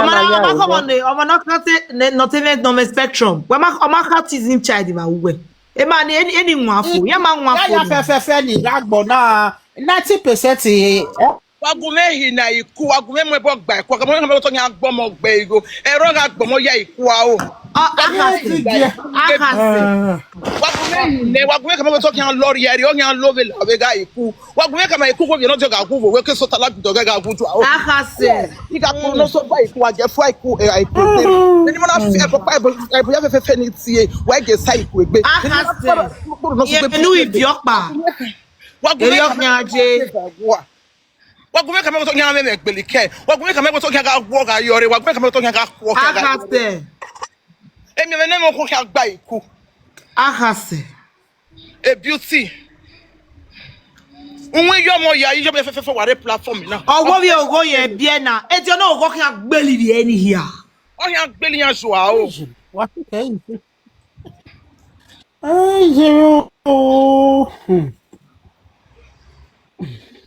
ọmọ na, ọmọ na kha te, ne, nọ te vbe nọ vbe spectrum. Wẹ ma, ọmọ kha teasing child ma uwẹ. E ma ni, eni, eni wan fo, ye ma wan Ya fo ya ni. Fẹ fẹ fẹ ni ra gbọ na ninety percent, eh? Wa gu mwẹ hin na iku, wa gu mwẹ mu ẹbọ gba iku, wa gu mwẹ hin otọ yan gbọmọ gbe igho. Ẹrọ gha gbọmọ ya iku a o. Ọ, akhasẹ. Yes, dear. Akhasẹ. Eh. Wa gu mwẹ hin nẹ, wa gu mwẹ kama otọ yan lọri ẹre, ọ yan lo vbe la vbe gha iku. Wa gu mwẹ kama iku wo vbe nọ jọ gha gu vbe, ke sota la gidọ gha gu ju a o. Akhasẹ. Iga kuru no so gba iku, wa je fua iku, eh, iku egbe. Ni mo na fi ẹbọ pa ẹbọ, ẹbọ ya fẹfẹfẹ ni tie, wa je sa iku egbe. Akhasẹ. Kuru no so gbe. Ye nu ibi ọkpa. Wa gu mwẹ Eri kama ọkpa je. Wa gu mwẹ kama otọ yan mẹ gbele kẹ. Wa gu mwẹ kama otọ yan gha wọ gha yọre. Wa gu mwẹ kama otọ yan gha khuọ kẹ gha. Akhasẹ. Emi vbe ne mo khuo kha gba iku. Akhasẹ. A beauty. Uwin yọ mọ ya, yọ mẹ fẹfẹfẹ wa re platform na. Ọwọ vbe ogho ye biẹ na. Eti ọna ogho khian gbeli vbe ẹni hia. Ọ khian gbeli yan zua o. Wa ti kẹ yi. Hey, you. Hmm.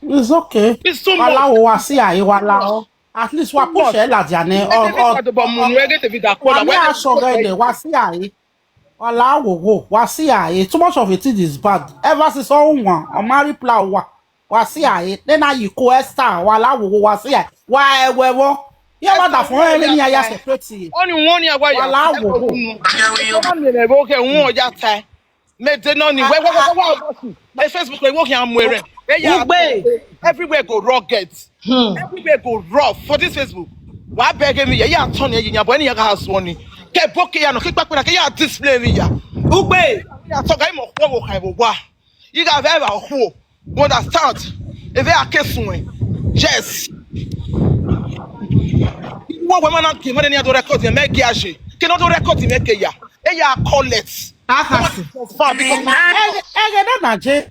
It's okay. It's too much. Wa la wo, wa si ae, wa la o. At least wa push e ladian nẹ. Or, or, wa mi aso ghe de, wa si ae. Wa la wo wo, wa si ae. Too much of it is bad. Ever since all one, ọ ma reply wa. Wa si ae. Then now you go Esther, wa la wo wo, wa si ae. Wa ẹwẹ vbọ. Ye wa da fun ẹmwẹ ni a ya separate. Oni won ni a wa ya. Wa la wo wo. Wa mi ne bo ke won ya ta. Mẹ de nọ ni, wẹ, wẹ, wẹ, wẹ, wẹ, wẹ, Facebook, wẹ, wẹ, khian mu erẹn. Ẹ ya, Ugbe. Everywhere go rugged. Hmm. Everywhere go rough for this Facebook. Wa bẹghe emwi ya, ya turn ye yan, but ẹni ya gha suọ ni. Ke bo ke ya nọ, ke kpakpe na, ke ya display emwi ya. Ugbe. Ya tọ ga imọ khuo vbe okhan vbe owa. I gha vẹ evba okhuo. You understand? Eve a ke suẹn. Yes. Wo wẹ ma na gie, ma ne a do record mẹ gie aje. Ke ne ọ do record mẹ ke ya. E ya collect. Akhasi. Confirm because ẹghẹ na na je.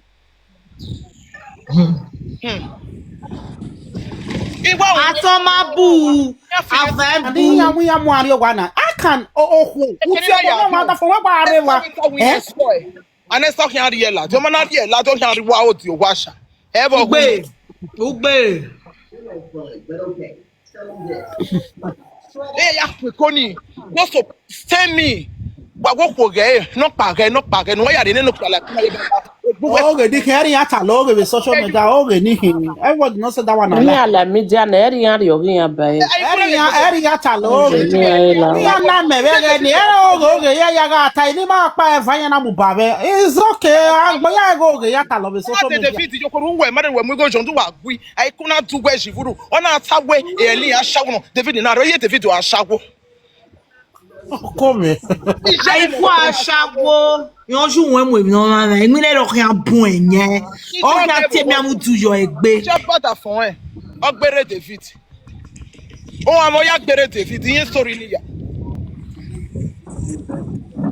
Iwa o. Atọmabu. Avẹbu. Iyamu iyamu arri owa na. I can okhuo. Uti ọmọ na wa da fo wa arre wa. Eh? Anesa khian rhie ladian, ọ ma na rhie ladian, ọ khian rhie uwa odiọn owa sha. Ẹ vbe ọghe. Ugbe, ugbe. Ẹ ya kpeko ni, no so stay me. Wa wo khuo ghẹ, nọkpa ghẹ, nọkpa ghẹ, ne uwa ya rhie nene okpia like na ye baba. Oghe ni khian ẹre iran talọ oghe vbe social media, oghe ni khin. Everybody know say that one na lie. Iran la media na, ẹre iran rhie ọghe iran ba ẹre. Ẹre iran, ẹre iran talọ oghe. Iran la. Iran na mẹ vbe ẹghẹ ni, ẹre oghe, oghe ya ya gha ta, ne ima kpa eva iran na mu ba vbe. It's okay, agbọn ya ghe oghe ya talọ vbe social media. David, yo koro uwẹ, ma de wẹ mu igho jọn du wa gui. Ai ku na du wẹ ji vuru. Ọ na ta wẹ, e ẹli iran ashawo nọ. David na rọ ye David ashawo. Come. Ai ku ashawo, yọn ju wẹ mu emwi nọ na, emwi nẹ rọ khian bun ẹyẹn. Ọ khian te mi amu du yọ egbe. Ṣé bàtà fún ẹ? Ọ gbére David. Ohun amọ ya gbére David, iye story ni ya.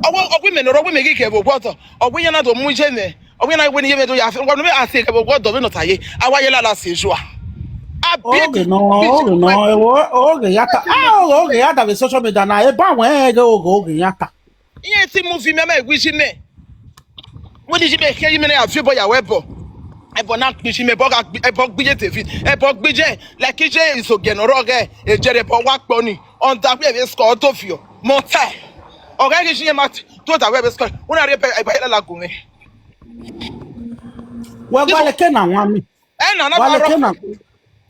Ọwọ ọwọ imẹ nọ, ọwọ imẹ ghi kẹ vbe ogbọdọ. Ọwọ iyan na do mu iye mẹ. Ọwọ iyan na wẹ ne iye mẹ do ya fe. Ọwọ mẹ a se kẹ vbe ogbọdọ vbe nọ ta ye. Awa ye lala se jua. Abi Oghe nọ, oghe nọ, ewo, oghe ya ta. Ah, oghe, oghe ya da vbe social media na. Eba wẹ ghe oghe, oghe ya ta. Iye ti mu vi mẹ mẹ wi ji mẹ. Wẹ ni ji mẹ khe yi mẹ na ya viọ obọ ya wẹ ẹbọ. Ẹbọ na gbe ji mẹ, ẹbọ gha gbe, ẹbọ gbe iye David. Ẹbọ gbe iye, like iye izogiẹ ne ọ rrọọ ghẹ, e jẹrẹ ẹbọ wa kpọ ni. Ọ da wẹ vbe score, ọ do viọ. Mọ ta. Ọ ghẹ ghi ji iye ma do da wẹ vbe score. Una rhie ẹbọ, ẹbọ ya lala gu mwẹ. Wẹ gualọ eke na wan mi. Ẹ na na Gualọ ba rọ. Eke na.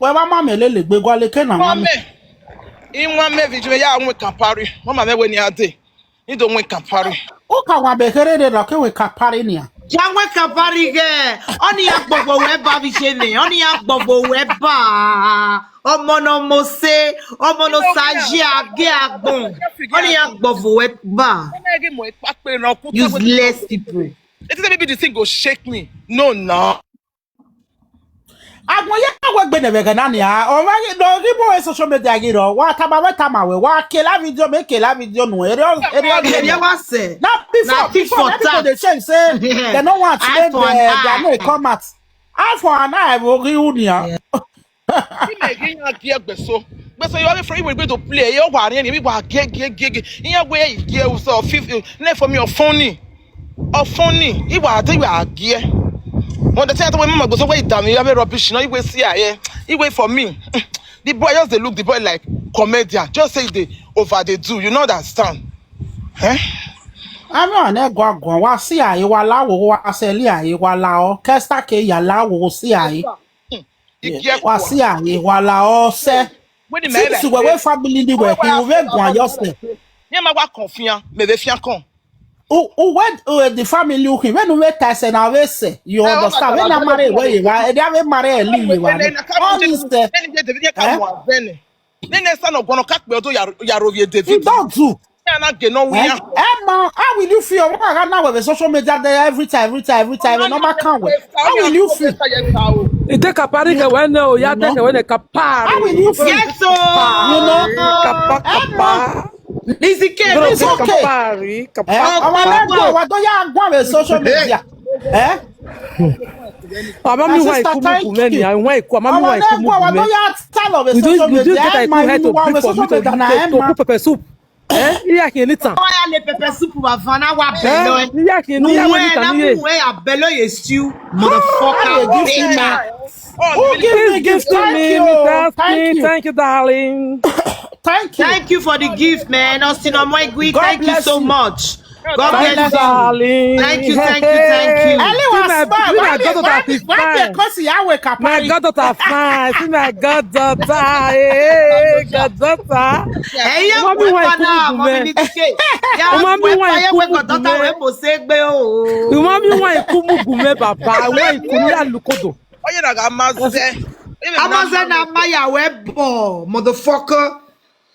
Wẹ wa ma mẹ lele gbe gualọ eke na wan mi. Mẹ. Iwan mẹ vbe ji mẹ ya win Campari. Mama mẹ wẹ ni a dee. I do win Campari. U ka wa be kherhe rre ra ke wẹ Campari nia. Ya wẹ Campari ghẹ. Ọni ya gbogbo wẹ ba vbe je mẹ. Ọni ya gbogbo wẹ ba. Ọmọ ne ọ mose, ọmọ ne ọ sa ye a gie agbọn. Ọni ya gbogbo wẹ ba. Ẹ na ghi mu ekpa kpe na ku. Useless people. It is maybe the thing go shake me. No, no. Agbọn ya wẹ gbe ne vbe ẹghẹ na nia, ọ ma ghi do ghi bu social media ghi rọ, wa tama wẹ tama wẹ, wa kela video, mẹ kela video nu, ere ọ, ere ọ Ẹ wa sẹ. Na before, na before, before na people that. Dey shame say they no want make the, their name come out. Eye for an eye, we give you nia. Imẹ ghi yan gie gbeso. Gbeso yọ ghi fro iwe gbe do play, yo wa rien ni, wa gie, gie, gie, gie. Iyan we gie so fifty, ne for me, ọ funny. Ọ funny, I wa de wa gie. When the time when mama go so where down, you have a rubbish, no, you will see here. You wait for me. The boy just dey look the boy like comedian. Just say they over they do. You know that stand. Eh? Ami ọnẹ guaguan wa si aye wa la wo wa sẹli aye wa la ọ kẹsta ke ya la wo si aye. Igi ẹkua. Wa si aye wa la ọ sẹ. Since wẹ wẹ family ni wẹ khin, u vbe guan yọ sẹ. Ye ma wa kọn fian, mẹ vbe fian kọn. Uwẹ the family u khin, vbene u vbe ta ẹsẹ na vbe sẹ, you understand? Vbene a ma rre wẹ ye wa, ẹdẹ a vbe ma rre ẹli ye wa. All this, eh? Nene sa nọ guọnọ ka kpe ọdọ ya rovie David. He don't do. Ya na ghe nọ wẹ ya. Emma, how will you feel? Why I now with social media there every time, every time, every time? No matter how. How will you feel? Ite kapari ke wene o, ya te ke wene kapari. How will you feel? Yes, so. You know? Kapa, kapa. It's okay. It's okay. Kapari, kapa. Our language, we don't ya go with social media. Eh? Ama mi wa iku mu gume ni, I wa iku, ama mi wa iku mu gume. We do, we do get iku head to bring for me to, to, to cook pepper soup. Eh? Iya ki ni tan. Wa ya le pepper soup wa fana wa belo. Iya ki ni ya we ni tan ye. Mu we abelo ye stew, motherfucker. Who give me gift? Thank you. Thank you, darling. Thank you. Thank you for the gift, man. Austin Omoigui, thank you so much. God bless you. Thank you, thank you, thank you. Eli wa smile. My goddaughter fine. My goddaughter fine. See my goddaughter. Hey, goddaughter. Hey, yeah, mommy, why you come? Mommy, Miss K. Yeah, mommy, why you come? Goddaughter, we mo se gbe o. Mommy, why you come? Gume, papa, why you come? Ya lukodo. Oye na ga maze. Amaze na ma ya we bo, motherfucker.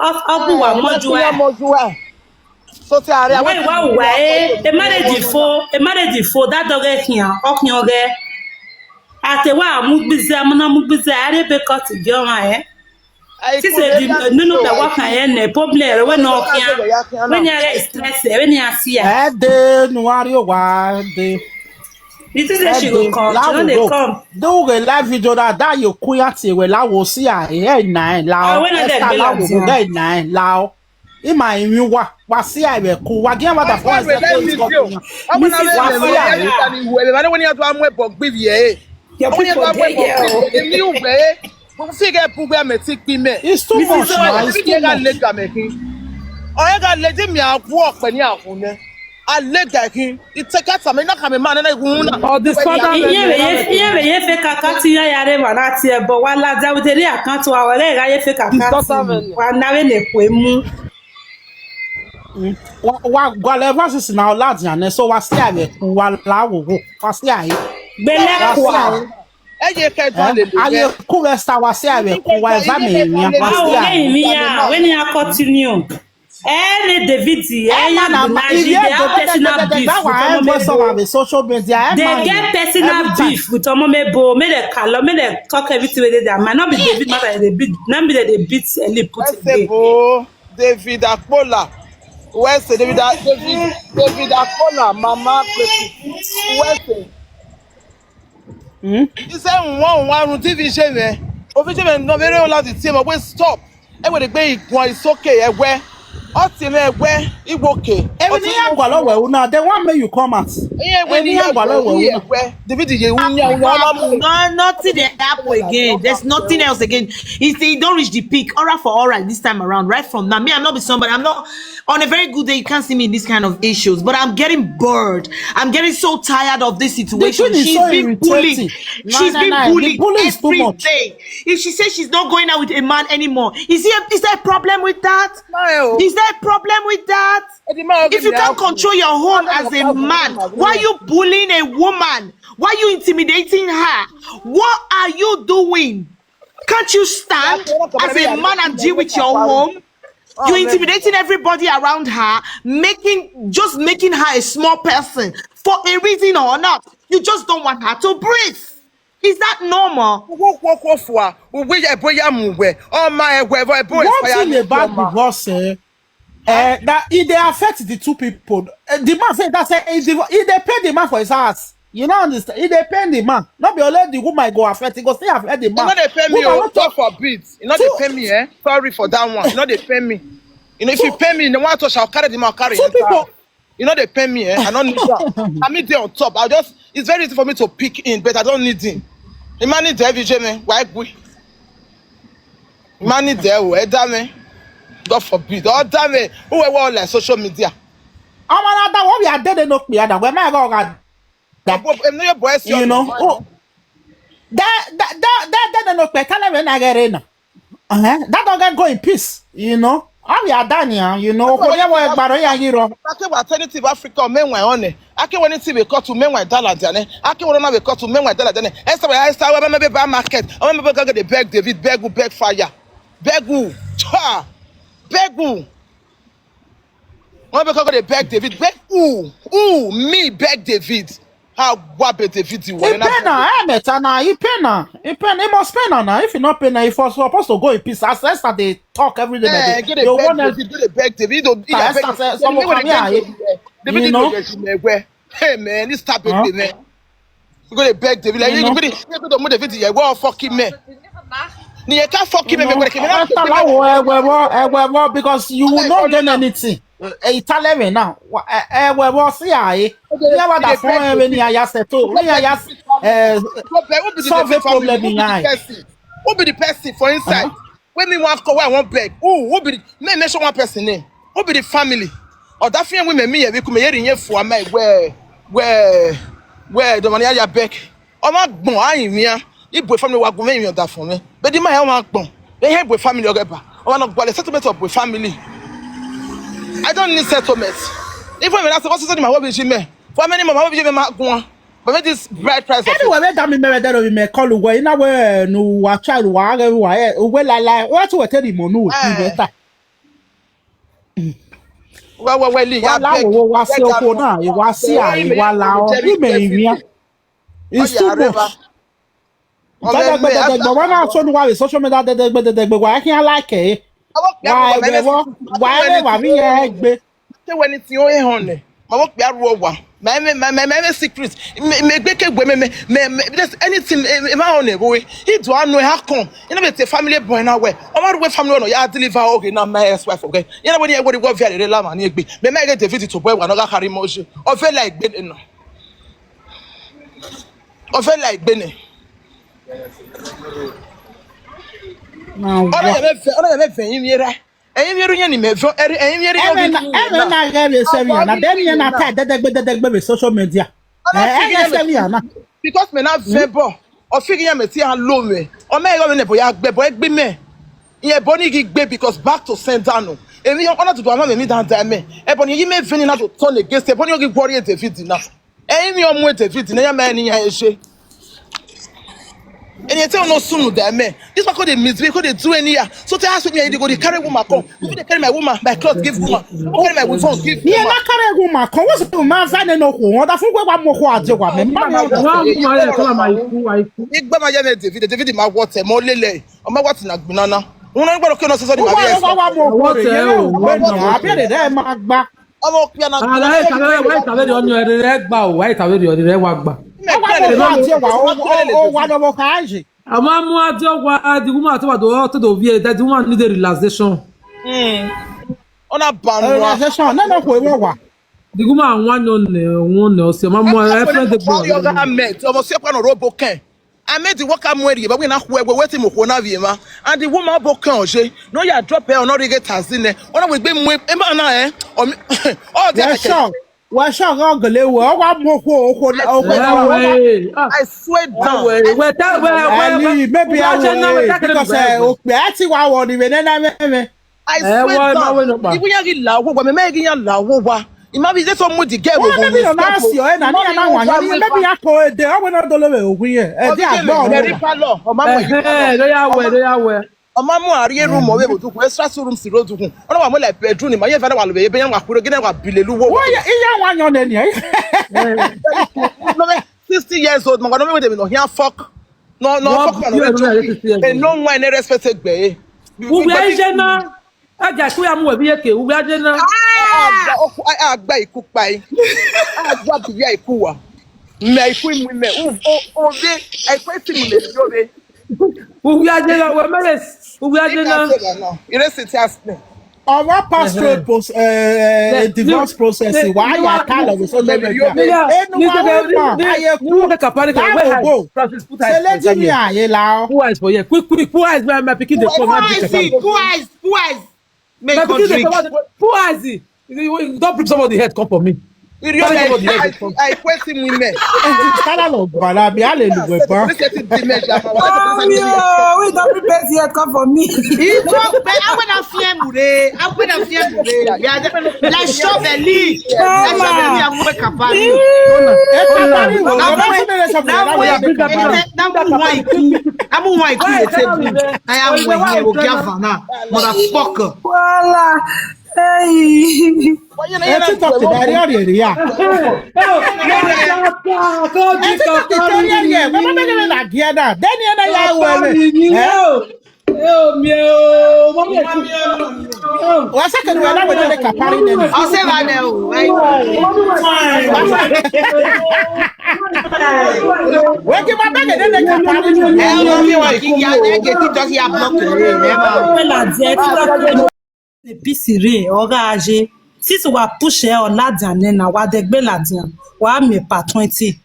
ọ bu wa mọ ju ẹ. Wa wa wa e, e marriage fo, e marriage fo, da dọghe khian, ọ khian ọghẹ. A te wa mu gbiza, mu na mu gbiza, a rhie ebe cut gie ọmwa ẹ. Sisi di nunu bẹ wa khan yẹn nẹ, problem rẹ wẹ ne ọ khian. Wẹ ne a ghe stress, wẹ ne a sia. Ẹ de nu a rrie owa de. It is that she go come, she no dey come. Do we live video na, da ye ku ya tie wẹ la wo sia, ẹ na ẹ la. Ah, wẹ na de gbe la dia. Ẹ na ẹ la. Ima emwi uwa, wa sia vbe ẹko, wa giẹn wa da fo ẹsẹ ko isco. Ọmọ na vbe wa sia vbe ẹko ni wẹ vbe ne wẹ ni a do a mu ẹbọ gbe ivie. Your people dey here o. Emi uwẹ, mo fi ghe bugbe mẹ ti kpi mẹ. It's too much now, it's too much. Ọ gha lega mẹ khin. Ọ gha lady mi a wu ọkpẹ ni a wu nẹ. A lega khin. I take out some, na kha mẹ ma na iwu na. All this father men. Iye vbe ye, iye vbe ye fake account ya ya re ma na tie, but wa la da with the account wa, wa gha ye fake account. Wa na vbe ne kue mu. Mm. Wa, wa gualọ verses na ọ ladian nẹ, so wa sia vbe ẹko, wa la wo wo, wa sia e. Gbele kua. Ẹ ye kẹ dan lele. A ye ku vbe sa wa sia vbe ẹko, wa eva mẹ emwi, wa sia e. Emwi ya, wẹ ne a continue. Ẹ ne David, ẹ ya na deny, they have personal beef with Omomebo. Social media, they get personal beef with Omomebo. Make dem kalọ, make dem talk everything wey dey their mind. No be David matter, they beat, no be they dey beat Eli put again. David Akpola. Wẹ sẹ David A-, David, David Akpola, Mama Kwetu. Wẹ sẹ. Hmm? He said, "Wan, wan, run T V shame." Official men, no, very old lady, team, we stop. Ẹ wẹ de gbe iguan, it's okay, ẹ wẹ. Ọ tie mwẹ wẹ, Igboke. Emwi ne iran gualọ wẹ ru na, they want make you come out. Emwi ne iran gualọ wẹ ru na. David ye ru yan yan ọmọ. No, nothing dey happen again. There's nothing else again. It's, e don reach the peak. Aura for aura this time around. Right from now, me, I'm not be somebody. I'm not on a very good day. You can't see me in this kind of issues, but I'm getting bored. I'm getting so tired of this situation. She's being bullied. She's being bullied every day. If she says she's not going out with a man anymore, is he a, is there a problem with that? Is there a problem with that? If you can't control your home as a man, why you bullying a woman? Why you intimidating her? What are you doing? Can't you stand as a man and deal with your home? You intimidating everybody around her, making, just making her a small person for a reason or not. You just don't want her to breathe. Is that normal? Wo wo wo fua, uwe ya ebo ya mu wẹ, ọ ma ẹwẹ ẹbọ ebo. One thing about divorce, eh, eh, that it dey affect the two people. Eh, the man say that say it dey, it dey pain the man for his house. You no understand? It dey pain the man. No be only the woman go affect, it go still affect the man. E no dey pain me o, God forbid. E no dey pain me, eh? Sorry for that one. E no dey pain me. You know, if you pay me, you know what to shall carry the man carry. Two people. You know they pay me, eh? I don't need that. I mean, they on top. I just, it's very easy for me to pick in, but I don't need him. The man need the F J, man. Why we? Man need the, oh, eh, damn it. God forbid. Oh, damn it. Who ever on like social media? Ọmọ na da wọ vbe a dede no kpia da, wẹ ma ghe ọ gha da. Em no your boy, you know. Oh, that, that, that, that dede no kpia, tell him na ghe re na. Uh-huh. That don't get go in peace, you know. Ọ vbe a da nian, you know. Okhuo ne wẹ gbarọ ya yi rọ. Ake wa tell anything about Africa, men were on it. Ake wa anything we cut to men were dollar dane. Ake wa na we cut to men were dollar dane. Esther, Esther, we maybe buy market. Or maybe go get the beg David, beg who, beg fire. Beg who? Cha! Beg who? One person go dey beg David. Beg who? Who? Me beg David? How? What be David? He pay na, eh, meta na, he pay na, he pay na, he must pay na now. If he not pay na, he for supposed to go in peace. As Esther dey talk every day, eh, like, go dey beg David, go dey beg David. He don, he don beg David. David go dey beg David. Hey man, this stop it, man. You go dey beg David, like, you know, you go dey, you go dey move David here. What fucking man? Ni you can't fucking man. Because you will not gain anything. Eh, Italian now. Eh, eh, we will see. I never that phone when you are settle. When you are solve a problem in life. Who be the person for inside? When me want call, I want beg. Who, who be the, me mention one person name. Who be the family? Or that family women me we come here in here for my where, where, where the money I beg. Ọ ma gbọn a rinmwian, ibo family wa gun mwẹ rinmwian ọdafọn mwẹ. But the man hẹ ọ ma gbọn, vbe hẹ ibo family ọghe ba. Ọ ma nọ gbalẹ settlement of family. I don't need settlement. Even when I say, what's the ma wo bi ji mẹ? For many ma wo bi ji mẹ ma guan. But make this bride price of it. Anyway, we da mi mẹ da ro mi mẹ call uwẹ, ina wẹ nu wa cha wa ghe wa e, uwẹ la la, wẹ tu wẹ te di mo nu we ti beta. Wa wa wa li ya beg. Wa la wo wa si okhuo na, wa si a, wa la o, ime rinmwian. It's too much. Dẹdẹgbe, dẹdẹgbe, wa na so ni wa vbe social media dẹdẹgbe, dẹdẹgbe, wa khian like e. Wa ẹvbo, wa ẹvbo, wa vbe ye egbe. Te wẹ ni ti o he họn nẹ, ma vbe okpia rhuọ owa. Ma mẹ, ma mẹ, ma mẹ secret. Me, me gbe ke gbe me, me, me, me, there's anything, eh, eh, ma họn nẹ vbe. He do anu ha kọn. You know, be the family boy na wẹ. Ọ ma rhie family nọ ya deliver oghe na my ex-wife oghe. You know, when you, when you go via the la man egbe. Me, me get David to boy, wa no ga carry moje. Ọ vẹ la egbe nọ. Ọ vẹ la egbe nẹ. Ọna ya mẹ vẹ, ọna ya mẹ vẹ yin vbe ra. Ẹyin vbe ru yẹn ni mẹ vẹ, ẹyin vbe ru yẹn ni. Ẹmwẹ na, ẹmwẹ na ghẹ vbe sẹ vbe na, de ni na ta dẹdẹgbe dẹdẹgbe vbe social media. Ẹ, ẹ ghẹ sẹ vbe na. Because mẹ na vẹ bọ, ọ fi ghi yan mẹ ti a lo mẹ. Ọ mẹ ghe vbe nẹ bọ ya gbe bọ egbe mẹ. Iyẹn bọ ni ghi gbe because back to sender nọ. Emwi ọna tutu ama mẹ mi dan da mẹ. Ẹbọ ni yi mẹ veni na to turn against, ẹbọ ni ghi worry David na. Ẹyin mi ọmọ David ne ya ma ẹni ya ẹse. Ẹni ẹtẹ ọnọ sunu da mẹ. This man come dey misbehave, come dey do any ya. So tell us me, you go dey carry woman come. You go dey carry my woman, my clothes give woman. You go carry my phone give woman. Iye na carry woman come. What's the man sign no ko? Wọ́n da fún pé wàá mú ọkọ àjẹ wà mí. Wọ́n á mú ọmọ rẹ̀ kọ́ máa ikú, àìkú. Igbe ma yẹ mẹ David, David ma wọ tẹ mọ lélẹ̀. Ọmọ wa ti na gbinna na. Wọ́n náà gbọ́dọ̀ kí ọ̀nà sọ́sọ́ ni màá bí ẹ̀sìn. Wọ́n wá mú ọkọ rẹ̀ yẹn o. Wọ́n náà, àbí ẹ̀rẹ̀ dẹ́ máa gbá. Ọmọ pia na. Ara ẹ tàbí ẹ wá ìtàwé di ọyàn ẹrẹ rẹ gbà o, wá ìtàwé di ọyàn rẹ wá gbà. Ẹ wá mú ọkọ àti ẹwà, ó wà lọ́wọ́ káàjì. Àmọ́ mú adé wá, the woman tó wà tó tó tó bí ẹ, that the woman need a relaxation. Ọ na ba nua. Organization, nene okhuo vbe owa. The woman wan no ne, wan ne ọse, ma mu a friend de gbo. Ọmọ si ọkpa nọ rre obọ kẹn. I made the worker mu ẹre, but we na khu ẹwe, wetin mu okhuo na vbe emwa. And the woman obọ kẹn ọ ye, ne ọ ya drop ẹ, ọ nọ rhie ghe taxi nẹ. Ọ na wegbe mu emwa na ẹ. Ọ mi, ọ dia Wẹ kẹkẹ. Sure, wẹ sure ghe ọ gele wẹ, ọ wa mu okhuo, okhuo, okhuo na wa. Ẹwẹ, ah, I swear down. Ẹwẹ, wẹ ta, wẹ, wẹ, Ẹni, wẹ, maybe wẹ I je na, wẹ will, ta kele because, bẹrẹ eh, wẹ. Okpia ẹ ti wa wọ ni vbe nene mwẹ mwẹ. I Eh, swear wẹ, ma down. Wẹ nọ gba. Iwu ya ghi la wo wa, mẹ mẹ ghi ya la wo wa. Ima bi ze so mu the girl Wọ́n wo bẹ́bí wo yọ náà stop o. sì ọ́ ẹ̀ náà Ima níyà bi náà wo wà wa yọ ní we bẹ́bí wa. Ya kọ èdè ọ̀wẹ́ náà dọ́lọ́ rẹ̀ òwú yẹn. Ẹ̀dí Ọdún àgbọ̀ kejì, ọ̀nà. Very parlour, ọmọ mọ yìí parlour. Ẹhẹn, ló yà wẹ̀, Ọmọ ló yà wẹ̀. Ọmọ mọ àríyé room ọ̀wẹ́ bòdùkún, extra two rooms road dùkún. Ọ̀nà wà mú like bedroom ni, ma yẹ fẹ́ wà lóye, ebe yẹn wà kúrò, gẹ́gẹ́ wà bìlẹ̀ lu wo. Wọ́n yẹ iye wọn yọ nẹ nìyẹn. Lọ́wọ́ sixty years old, mọ̀ gbọ́dọ̀ mẹ́wàá dèmi nọ, he fuck. No, no, Wọ́n fuck man, bí no ẹ̀rọ rẹ̀ joke. Ti ṣe Ẹ ẹ̀rọ. No one respect gbẹ. Wùwẹ̀ ẹ ṣe náà. Ẹja ikú ya mu wẹ bi eke, uwe aje na. Agba, okhu-, a-, agba ikú pa yi. Agba bi ya ikú wa. Mẹ ikú imu mẹ. U, o, o ve, ikú esi mu mẹ bi o ve. Uwe aje na, wẹ mẹ, uwe aje na. Ika se na. Ire si ti asne. Ọmọ pass through Ẹhẹn. Pros-, eh, Yes, divorce ni, process. Ni, Why ni you wa, are kind of social media? Ni wa, Enu ni wa wa ni, ma, ni, aye ni ku. Wa ka panic. Láàbò Where bò. Francis, put eyes for Sele di mi Daniel. Aye la o. Put eyes for here. Quick, quick, put eyes where my pikin dey come. Who eyes? Who eyes? Who eyes? Make My pikin dey country. Come out. Put eyes. You, you, you don bring somebody head come for me. Iri Carry ọmọ somebody head come. Àìpé sí mu imẹ. Sálà lọ gbàrà mi, a lè lù wẹ̀ bá. Ṣé ti di mẹ́jọ àmọ́ wá? Ọmọ o, we don bring person head come for me. Ìjọ pé awẹ́ náà fi ẹ̀ mú re, awẹ́ náà fi ẹ̀ mú re. Yàrá la ṣọ́bẹ̀lì, la ṣọ́bẹ̀lì àwọn ọmọ kàfà mi. Ẹ kàfà mi wò, Now ọmọ we, sí mi lè sọ fún now yàrá we, wẹ̀. Now we want ikú. Amu wa ikú yẹ table. I am with you, Ogiavana, motherfucker. Wala. Hey. Ẹ TikTok ti da rí ọ̀rì èrì yá. Ẹ TikTok ti rí ọ̀rì ẹ̀, wọ́n bá bẹ̀rẹ̀ là gíẹ́ dà. Dẹ́ni ẹ náà yà wọ ẹ̀rẹ̀. Wọ́n sẹ́kẹ̀ ní wọ́n láwọn ẹ̀rẹ̀ kàpárí nẹ́ni. Ọsẹ wa nẹ o. Wọ́n kí wọ́n bẹ̀rẹ̀ nẹ́ni kàpárí nẹ́ni. Ẹ ọmọ mi wà kí ya ẹ jẹ TikTok ya block rẹ ẹ ma. Pela jẹ TikTok. Peace rre, ọ gha ye. Since wa push ẹ, ọ ladian nẹ na, wa dẹgbe ladian, wa miẹn part twenty.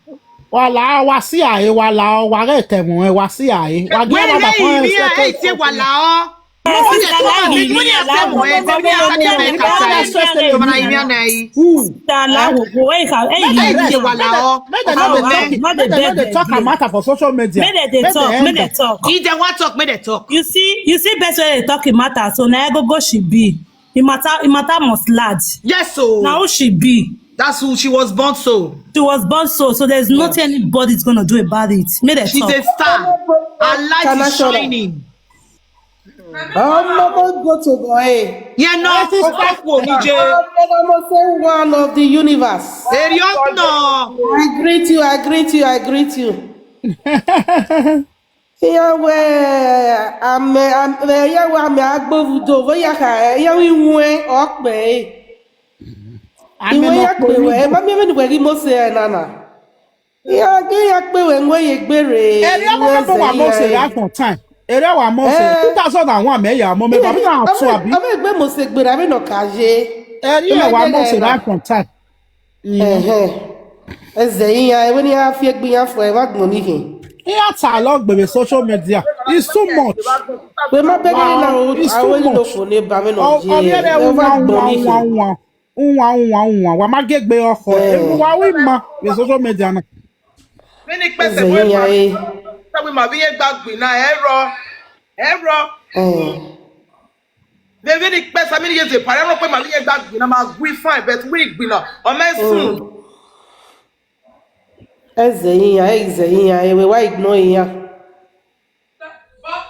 Wa la, wa si ae, wa la, wa ghẹ tẹ ẹmwẹ, wa si ae. Wa gi Wẹ ọmọ rẹ da fọn ìrìn ẹ ẹ tie wa la ọ. Sister, la ìrìn ẹ la wo. Sister, la wo, wo, ẹ kha, ẹ yẹ ìrìn ẹ wa la ọ. Make dem no dey talk, make dem no dey talk am matter for social media. Make dem dey talk, make dem talk. If dem wan talk, make dem talk. You see, you see best way they talk in matter, so na egogo she be. In matter, in matter must large. Yes, so. Na who she be. That's who she was born so. She was born so, so there's nothing anybody's gonna do about it. Make dem talk. She's a star. Her light is shining. Ọmọ mo go to go eh. Yeah, no, That is of course, we need you. Ọmọ mo say one of the universe. Eri ọtọ. I greet you, I greet you, I greet you. Iye wẹ amẹ, amẹ, iye wẹ amẹ agbovudo, vbe ya kha, iye wẹ iwẹn ọkpẹ. Amẹ Iwẹn ya ọkpẹ kpe wẹ, ma miẹn vbene wẹ ghi Mose ẹre nana. Iye ghi ya kpe wẹ, iwẹn ye gbe rre, Eri ọmọ iwẹn mẹ zẹ wa Mose iran. Right from time. Eri wa Mose. Eh. Two thousand and one, me ya mo, me Eh, ba mi na ọmọ, tu abi. Ọmọ egbe Mose gbera vbene ọ ka ye. Eri Ọmọ wa egbe Mose rẹ na. Right from time. Ẹhẹn. Ẹzẹ iran, ẹvbo ne iran fi egbe iran fua, ẹ vbe agbọn ni khin. Iran ta lọ gbe vbe social media. It's too much. Wẹ ma bẹghe na Wow, o, it's too aro ni no much. Fo ne ba mwẹ nọ Ọ, ọ ye, vbe rẹ ẹ vbe unwa, agbọn unwa, ni khin. Unwa, unwa, unwa, unwa. Wa ma gie egbe ọkhọ. Ẹ. Eru wa wi ma vbe social media na. Vbene ikpẹsẹ Ẹzẹ wẹ iran ma, e. Sẹ wẹ ma vbe iye gba gbin na, ẹ rọ, ẹ rọ. Ẹ. Vbene ikpẹsẹ, vbene iye zẹ pare, ẹ rọ pe ma vbe iye gba gbin na, ma gui fine, but we gbin na, ọ mẹ sun. Ẹzẹ iran, ẹzẹ iran, ẹvbo wa ignore iran.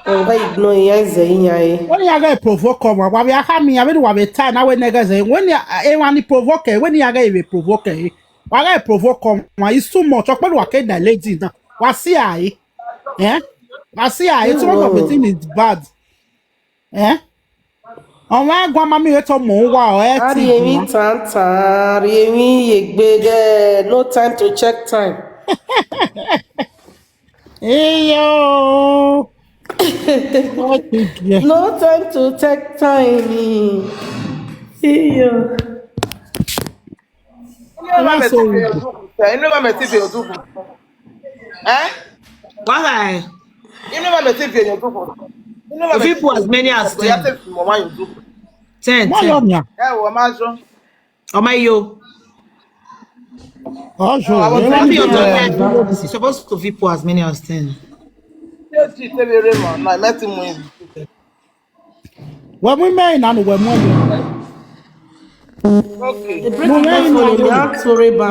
Ẹvbo wa ignore iran, ẹzẹ iran, e. Wẹ ne iran ghẹ provoke ọmwa, wa vbe a khama iran, vbene wa vbe ta na wẹ ne ẹghẹ zẹ, wẹ ne emwa ni provoke, wẹ ne iran ghẹ vbe provoke ẹre. Wa ghẹ provoke ọmwa, it's too much, ọkpẹn wa ke da lady na. Wa si ae. Eh? Wa si ae, too much of the thing is bad. Eh? Ọmwa guan ma mi re to mu uwa, ọ ẹ A ti rhie emwi guan. Tantan, rhie emwi ye egbe, no time to check time. Eyo. What big, yeah. No time to take time. Iyo. Inu ma mẹ ti fi odughu sẹ, inu ma mẹ ti fi odughu. Eh? Why? Inu ma mẹ ti fi odughu. Inu ma mẹ People as many as ya ten. Te fi mo ma odughu. Ten, Wọ́n yọ ten. mìà. Ẹ wọ ma jọ. Ọmọ iyo. Ọjọ What's ẹ̀rọ not mi your jẹ daughter? It's supposed to people as many as ten. Ṣé ti tẹ́lẹ̀ rẹ mọ̀ náà mẹ́tì mú ibi. wẹ mu mẹ ìnanu wẹ mu ẹyọ. Okay. They break the phone, they have to eba.